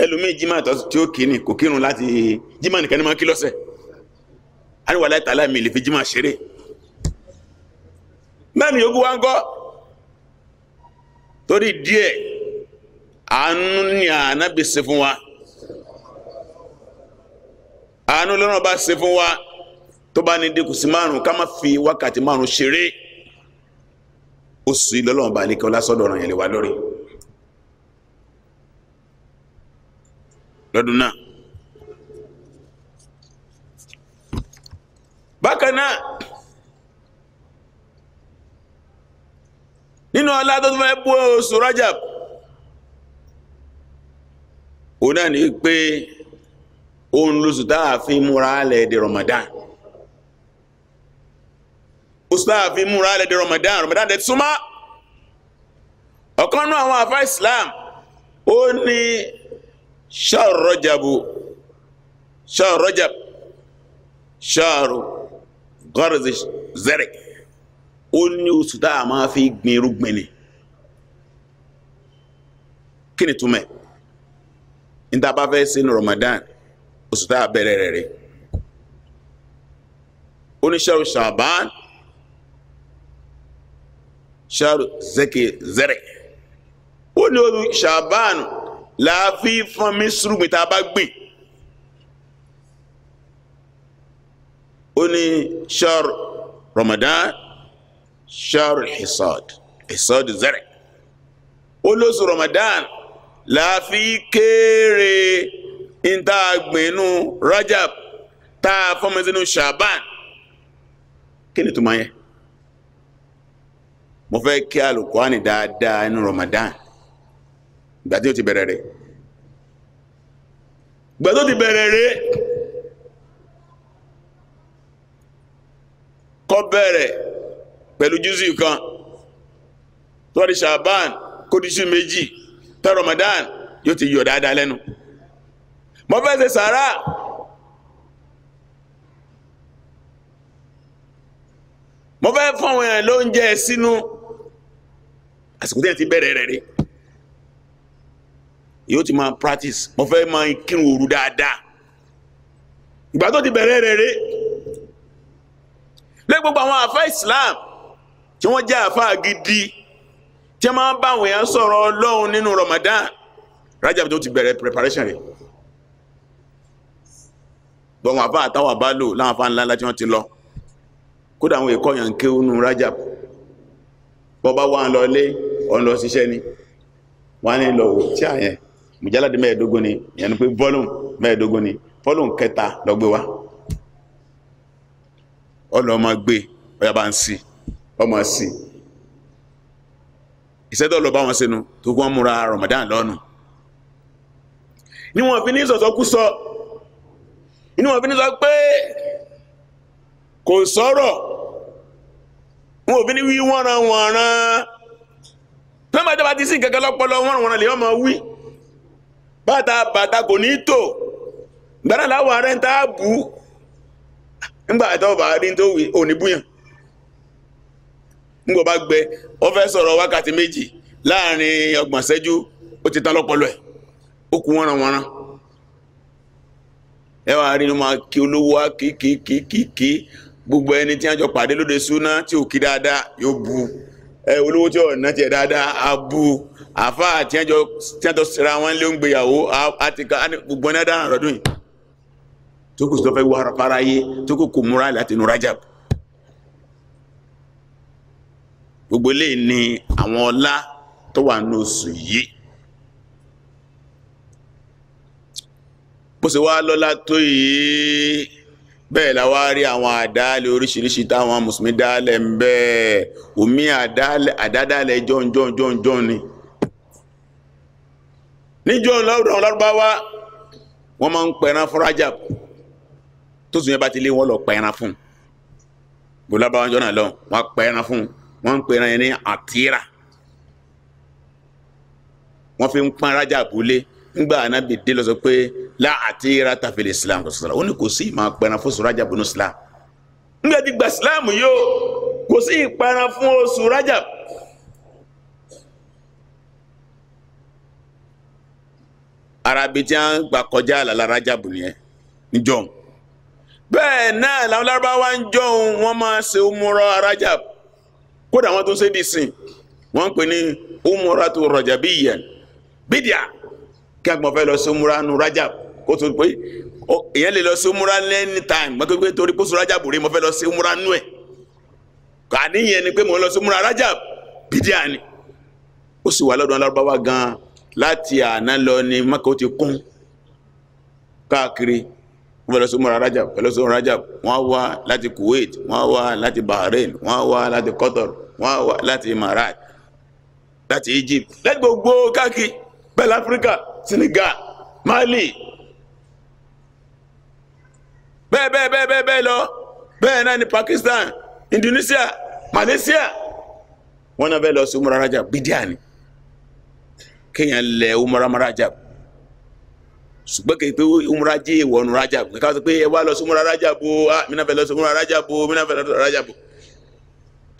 Ẹlòmíì jímà tí ó kí ni kò kírun láti jímà nìkan ní máa kí lọ́sẹ̀. Àríwá láìta láì mi lè fi jímà ṣeré. Mẹ́rin yòókù wá ń kọ́. Torí díẹ̀ àánú ni Ànábì ṣe fún wa, àánú lọ́nà bá ṣe fún wa. Tó bá ní dínkù sí márùn, ká má fi wákàtí márùn ṣeré. Oṣù ìlọ́lọ́wọ́n bá ní kí ọlá sọ́dọ̀ ọ̀ràn yẹn lè wá lórí lọ́dún náà. Bákan náà, nínú ọlá tó tún fẹ́ bú oṣù Rajab, òun náà ní pé òun lóṣù táà fi múra lẹ̀ di Ramadan. Oṣù táà fi múra lẹ̀ di Ramadan, Ramadan dẹ̀ súnmọ́. Ọ̀kan nú àwọn àfá Islam ó ní ṣáàrù Rajabu, ṣáàrù Rajab, ṣáàrù gharzi zari. Ó ní oṣù táà máa fi gbin irúgbìn ni. Kí ni túmọ̀? Níta bá fẹ́ sínú Ramadan, oṣù táà bẹ̀rẹ̀ rẹ̀ rẹ̀. Ó ní ṣáàrù Ṣàbán, ṣáàrù zeki zari. Ó ní oṣù Ṣàbán láàfi fún mi sùrùgbìn tá a bá gbìn. Ó ní ṣáàrù Ramadan, ṣáàrù hisad, hisad zari. Ó lóṣù Ramadan láàfi kéré ìta gbìnú Rajab tá a fọ́nmi sínú Ṣàbán. Kí ni túmọ̀ yẹn? Mo fẹ́ kí Al-Qur'ani dáadáa inú Ramadan. Ìgbà tí ó ti bẹ̀rẹ̀ rẹ̀, ìgbà tó ti bẹ̀rẹ̀ rẹ̀, kó bẹ̀rẹ̀ pẹ̀lú júzù kan, tó di Ṣàbán kó di júzù méjì, tó Ramadan yóò ti yọ dáadáa lẹ́nu. Mo fẹ́ ṣe sàárà, mo fẹ́ fún àwọn èèyàn lóúnjẹ sínú, àsìkò tí ẹ ti bẹ̀rẹ̀ rẹ̀ rí yóò ti máa practice. Mo fẹ́ máa kírun òru dáadáa, ìgbà tó ti bẹ̀rẹ̀ rẹ̀ rí. Lé gbogbo àwọn àfá Islam tí wọ́n jẹ́ àfá gidi tí wọ́n máa ń bá àwọn èèyàn sọ̀rọ̀ Ọlọ́run nínú Ramadan, Rajab tó ti bẹ̀rẹ̀ preparation rẹ̀. Gbogbo àwọn àfá àtàwọn àbá lò láwọn àfá ńlá ńlá tí wọ́n ti lọ, kódà àwọn èkó yàn kéwú nínú Rajab. Bọ́ bá wà ń lọ lé ọ̀n lọ ṣiṣẹ́ ni wọ́n á ní lọ wò tí àyẹn mùjáládé 25 ni, ìyẹn ni pé volume 25 ni, volume kẹta lọ gbé wá. Ọlọ́ ọmọ gbé ọya bá ń sí ọmọ sí ìṣẹ́tọ̀ lọ bá wọn sínú tó kún múra Ramadan lọ́nu. Ní wọ́n fi ní sọ̀sọ́kúsọ, ní wọ́n fi ní sọ pé kò sọ̀rọ̀, wọ́n fi ní wí wọ́nran wọ̀nran. Pẹ́mà tó bá ti sí nǹkan lọ́pọlọ wọ́n wọ́n lè ọmọ wí. Bàtà bàtà kò ní tò, gbàdá láwọ̀ ààrẹ ń tá bú. Nígbà tó bá rí tó wí òní búyàn. Nígbà bá gbẹ, ó fẹ́ sọ̀rọ̀ wákàtí méjì láàrin ọgbọ̀n ṣẹ́jú, ó ti tán lọ́pọlọ ẹ̀, ó kú wọ́nran wọ́nran. Ẹ wá rí inú máa kí olówó wá kí kí kí kí kí gbogbo ẹni tí wọ́n jọ pàdé lóde súná tí ò kí dáadáa yóò bu. Ẹ olówó tí ò ná tiẹ̀ dáadáa á bu. Àfáà tí wọ́n jọ síra wọn lé ń gbéyàwó àti gbogbo ẹni dáhùn lọ́dún yìí. Tó kù tó fẹ́ wá fáráyé tó kù kò múra láti inú Rajab. Gbogbo eléyìí ni àwọn ọlá tó wà ní oṣù yìí. Bó ṣe wá lọ́lá tó yìí, bẹ́ẹ̀ la wá rí àwọn àdáálẹ̀ oríṣiríṣi táwọn mùsùlùmí dálẹ̀ ń bẹ́ẹ̀. Omi àdádálẹ̀ jọ́njọ́njọ́njọ́n ni. Níjọ́ lọ́dọ̀ Lárúbáwá wọ́n máa ń pẹran fún Rajab. Tó sùn yẹn bá ti lé wọ́n lọ pẹran fún un. Bó Lárúbáwá jọ́nà lọ wọ́n pẹran fún un. Wọ́n ń pẹran yẹn ní àtìrà. Wọ́n fi ń pọn Rajab lé. Ngba Ànábì dé lọ sọ pé la àtìrà tàfẹlẹ Islam kò sọ̀rọ̀. Ó ní kò sí ìmọ̀ pẹran fún oṣù Rajab ní Islam. Ngba ti gba Islam yóò kò sí ìpẹran fún oṣù Rajab. Arabi tí a ń gbà kọjá àlàlà Rajab nìyẹn níjọ́un. Bẹ́ẹ̀ náà làwọn Lárúbáwá ń jọ́un wọ́n máa ṣe umura Rajab. Kódà wọ́n tún ṣe dì sìn. Wọ́n ń pè ní umuratu Rajabiyyan. Bídíà kí a gbọ́n fẹ́ lọ sí umura nu Rajab kó tó pé èèyàn lè lọ sí umura any time mọ́tò pé torí kóso Rajab rí mo fẹ́ lọ sí umura nú ẹ̀. Kàníyàn ni pé mo lọ sí umura Rajab bídíà ni. Ó sì wà lọ́dọ̀ Lárúbáwá gan-an láti àná lọ ni Mákà ó ti kún káàkiri. Wọ́n fẹ́ lọ sí umura Rajab, fẹ́ lọ sí umura Rajab. Wọ́n wá láti Kuwait, wọ́n wá láti Bahrain, wọ́n wá láti Qatar, wọ́n wá láti Emirat, láti Egypt, láti gbogbo káàkiri bẹ́ẹ̀ láfíríkà, Senegal, Mali, bẹ́ẹ̀ bẹ́ẹ̀ bẹ́ẹ̀ bẹ́ẹ̀ bẹ́ẹ̀ lọ. Bẹ́ẹ̀ náà ni Pakistan, Indonesia, Malaysia. Wọ́n náà bẹ́ẹ̀ lọ sí umura Rajab. Bídíà ni kéèyàn lẹ umura Rajab. Ṣùgbọ́n kì í pé umura jẹ́ ìwọ̀nù Rajab. Ká sọ pé ẹ wá lọ sí umura Rajab o, ah mi náà fẹ́ lọ sí umura Rajab o, mi náà fẹ́ lọ sí umura Rajab o.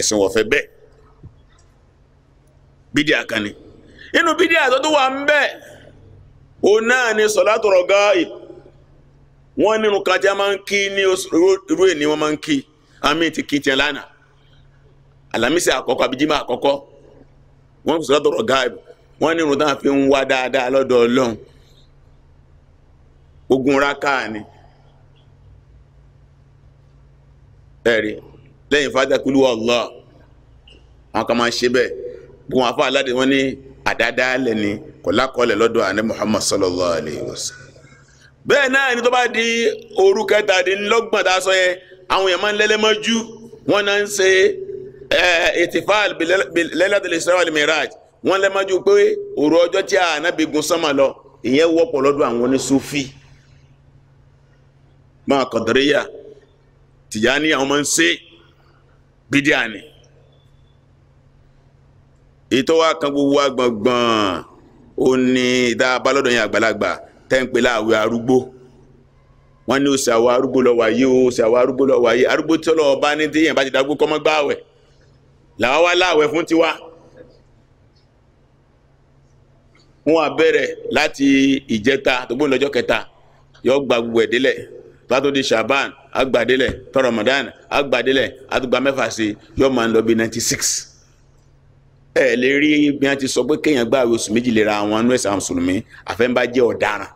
Ẹ̀sìn wọ̀ fẹ́ bẹ́ẹ̀. Bídíà kan ni. Inú bídíà tó tó wà ń bẹ́ẹ̀, òun náà ni sọ̀látù rọ̀gáì. Wọ́n nínú kan tí a máa ń kí ní irú èní wọ́n máa ń kí. Àmì ti kí tiẹ̀ lánàá. Àlàmísì àkọ́kọ́ àbí jímọ̀ àkọ́kọ́. Wọ́n fi sọ̀látù rọ̀gáì. Wọ́n nínú táwọn fi ń wá dáadáa lọ́dọ̀ Ọlọ́run. 20 rákà ni. Ẹ̀rí lẹ́yìn fàájà kúlú Allah. Àwọn kan máa ń ṣe bẹ́ẹ̀. Gbogbo àwọn afọ aládé wọn ní àdádálẹ̀ ni kò lákọọ́lẹ̀ lọ́dọ̀ àná Muhammad sallallahu alayhi wa sallam. Bẹ́ẹ̀ náà ni tó bá di òru 27 tá a sọ yẹn, àwọn èèyàn máa ń lẹ́lẹ́mọ́jú. Wọ́n náà ń ṣe ìtìfáàl Laylatul Isra wal Miraj. Wọ́n lẹ́mọ́jú pé òru ọjọ́ tí Ànábì gun sánmà lọ, ìyẹn wọ́pọ̀ lọ́dọ̀ àwọn onísúfì. Máa Kọ̀dìríyà, Tìjàní àwọn máa ń ṣe bídíà ni. Ètò wa kan gbogbo wa gbọ̀ngbọ̀n ó ní ìdá abálọ́dọ̀ yẹn àgbàlagbà tẹ́ ń pè láàwẹ̀ arúgbó. Wọ́n ní oṣù àwọn arúgbó lọ wáyé o, oṣù àwọn arúgbó lọ wáyé. Arúgbó tí Ọlọ́run bá ní téèyàn bá ti dágbó kọ́mọ́ gbáwẹ̀. Làwa wá láàwẹ̀ fún tiwa. Wọ́n á bẹ̀rẹ̀ láti ìjẹta tó gbóhùn lọ́jọ́ kẹta yọ gba gbogbo ẹ̀ délẹ̀. Tó di Shaban á gbà délẹ̀, tó Ramadan á gbà délẹ̀, á tó gba 6 sí yọ máa ń lọ bí 96. Ẹ lè rí bí wọ́n ti sọ pé kéèyàn gbààwẹ̀ oṣù méjì lera àwọn inú ẹ̀sìn àwọn mùsùlùmí àfẹ́ńbá jẹ́ ọ̀daràn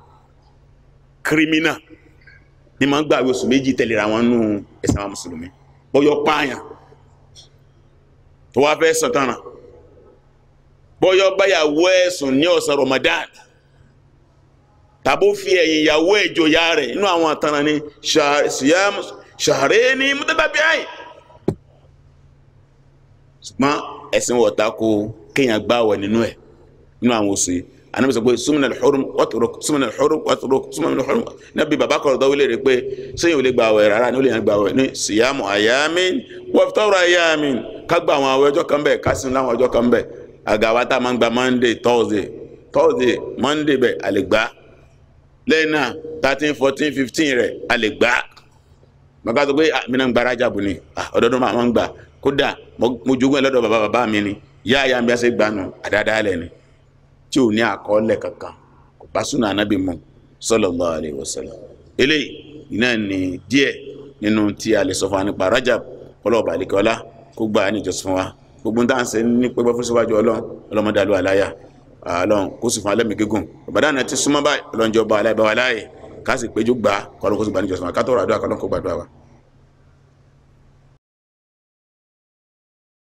kírímínà ní máa ń gbààwẹ̀ oṣù méjì tẹ̀léra àwọn inú ẹ̀sìn àwọn mùsùlùmí. Bọ́yọ̀ pààyàn tó wá fẹ́ sàn tán, bọ́yọ̀ báyàwó ẹ̀sùn ní ọ̀sán Ramadan, tàbó fi ẹ̀yìn ìyàwó ẹ̀jọ̀yà rẹ̀ inú àwọn àtàrà ni ṣàrẹ́ ní mutatabi'ain. Ṣùgbọ́n ẹ̀sìn wọ̀ta kó kéèyàn gbààwẹ̀ nínú ẹ̀ nínú àwọn oṣù yìí. Ànábì sọ pé súnmọ́nà al-hurum watruk, súnmọ́nà al-hurum watruk, súnmọ́nà al-hurum. Níbi bàbá kọ̀rọ̀ dọ́wọ́ lè rí pé sẹ́yìn ò lè gbààwẹ̀ rárá ni ó lè yàn gbààwẹ̀ ní siyamu ayamin wa iftaru ayamin. Ká gba àwọn àwẹ̀ ọjọ́ kan bẹ̀, ká sinmi láwọn ọjọ́ kan bẹ̀. Àgàwá tá a máa ń gba Monday, Thursday, Thursday, Monday bẹ̀ a lè gbà. Lẹ́yìn náà 13, 14, 15 rẹ̀ a lè gbà. Màkà sọ pé mi náà ń gba Rajab ni, ọdọọdún máa ń gbà. Kódà mo jogún ẹ lọ́dọ̀ bàbá bàbá mi ni, yá ya mi ṣe gbanu àdádálẹ̀ ni tí ò ní àkọọ́lẹ̀ kankan, kò bá súnà Ànábì mu sallallahu alaihi wasallam. Eléyìí iná ni díẹ̀ nínú tí a lè sọ fún wa nípa Rajab. Ọlọ́ọ̀bà àlekọ́lá kó gbà á níjọsìn fún wa. Gbogbo tá à ń ṣe ní pẹ́pẹ́ fún síwájú Ọlọ́run, ọlọ́mọdé àlọ́ àláyà Ọlọ́run kó sì fún alẹ́mì gígùn. Ramadan ti súnmọ́ báyìí, ọlọ́njọ́ bá aláìbá wa láàyè Ká sì péjú gbà, kọ́lọ́n kó sì gbà níjọsìn wa. Ká tọrọ àdúrà, kọ́lọ́n kó gbàdúrà wa.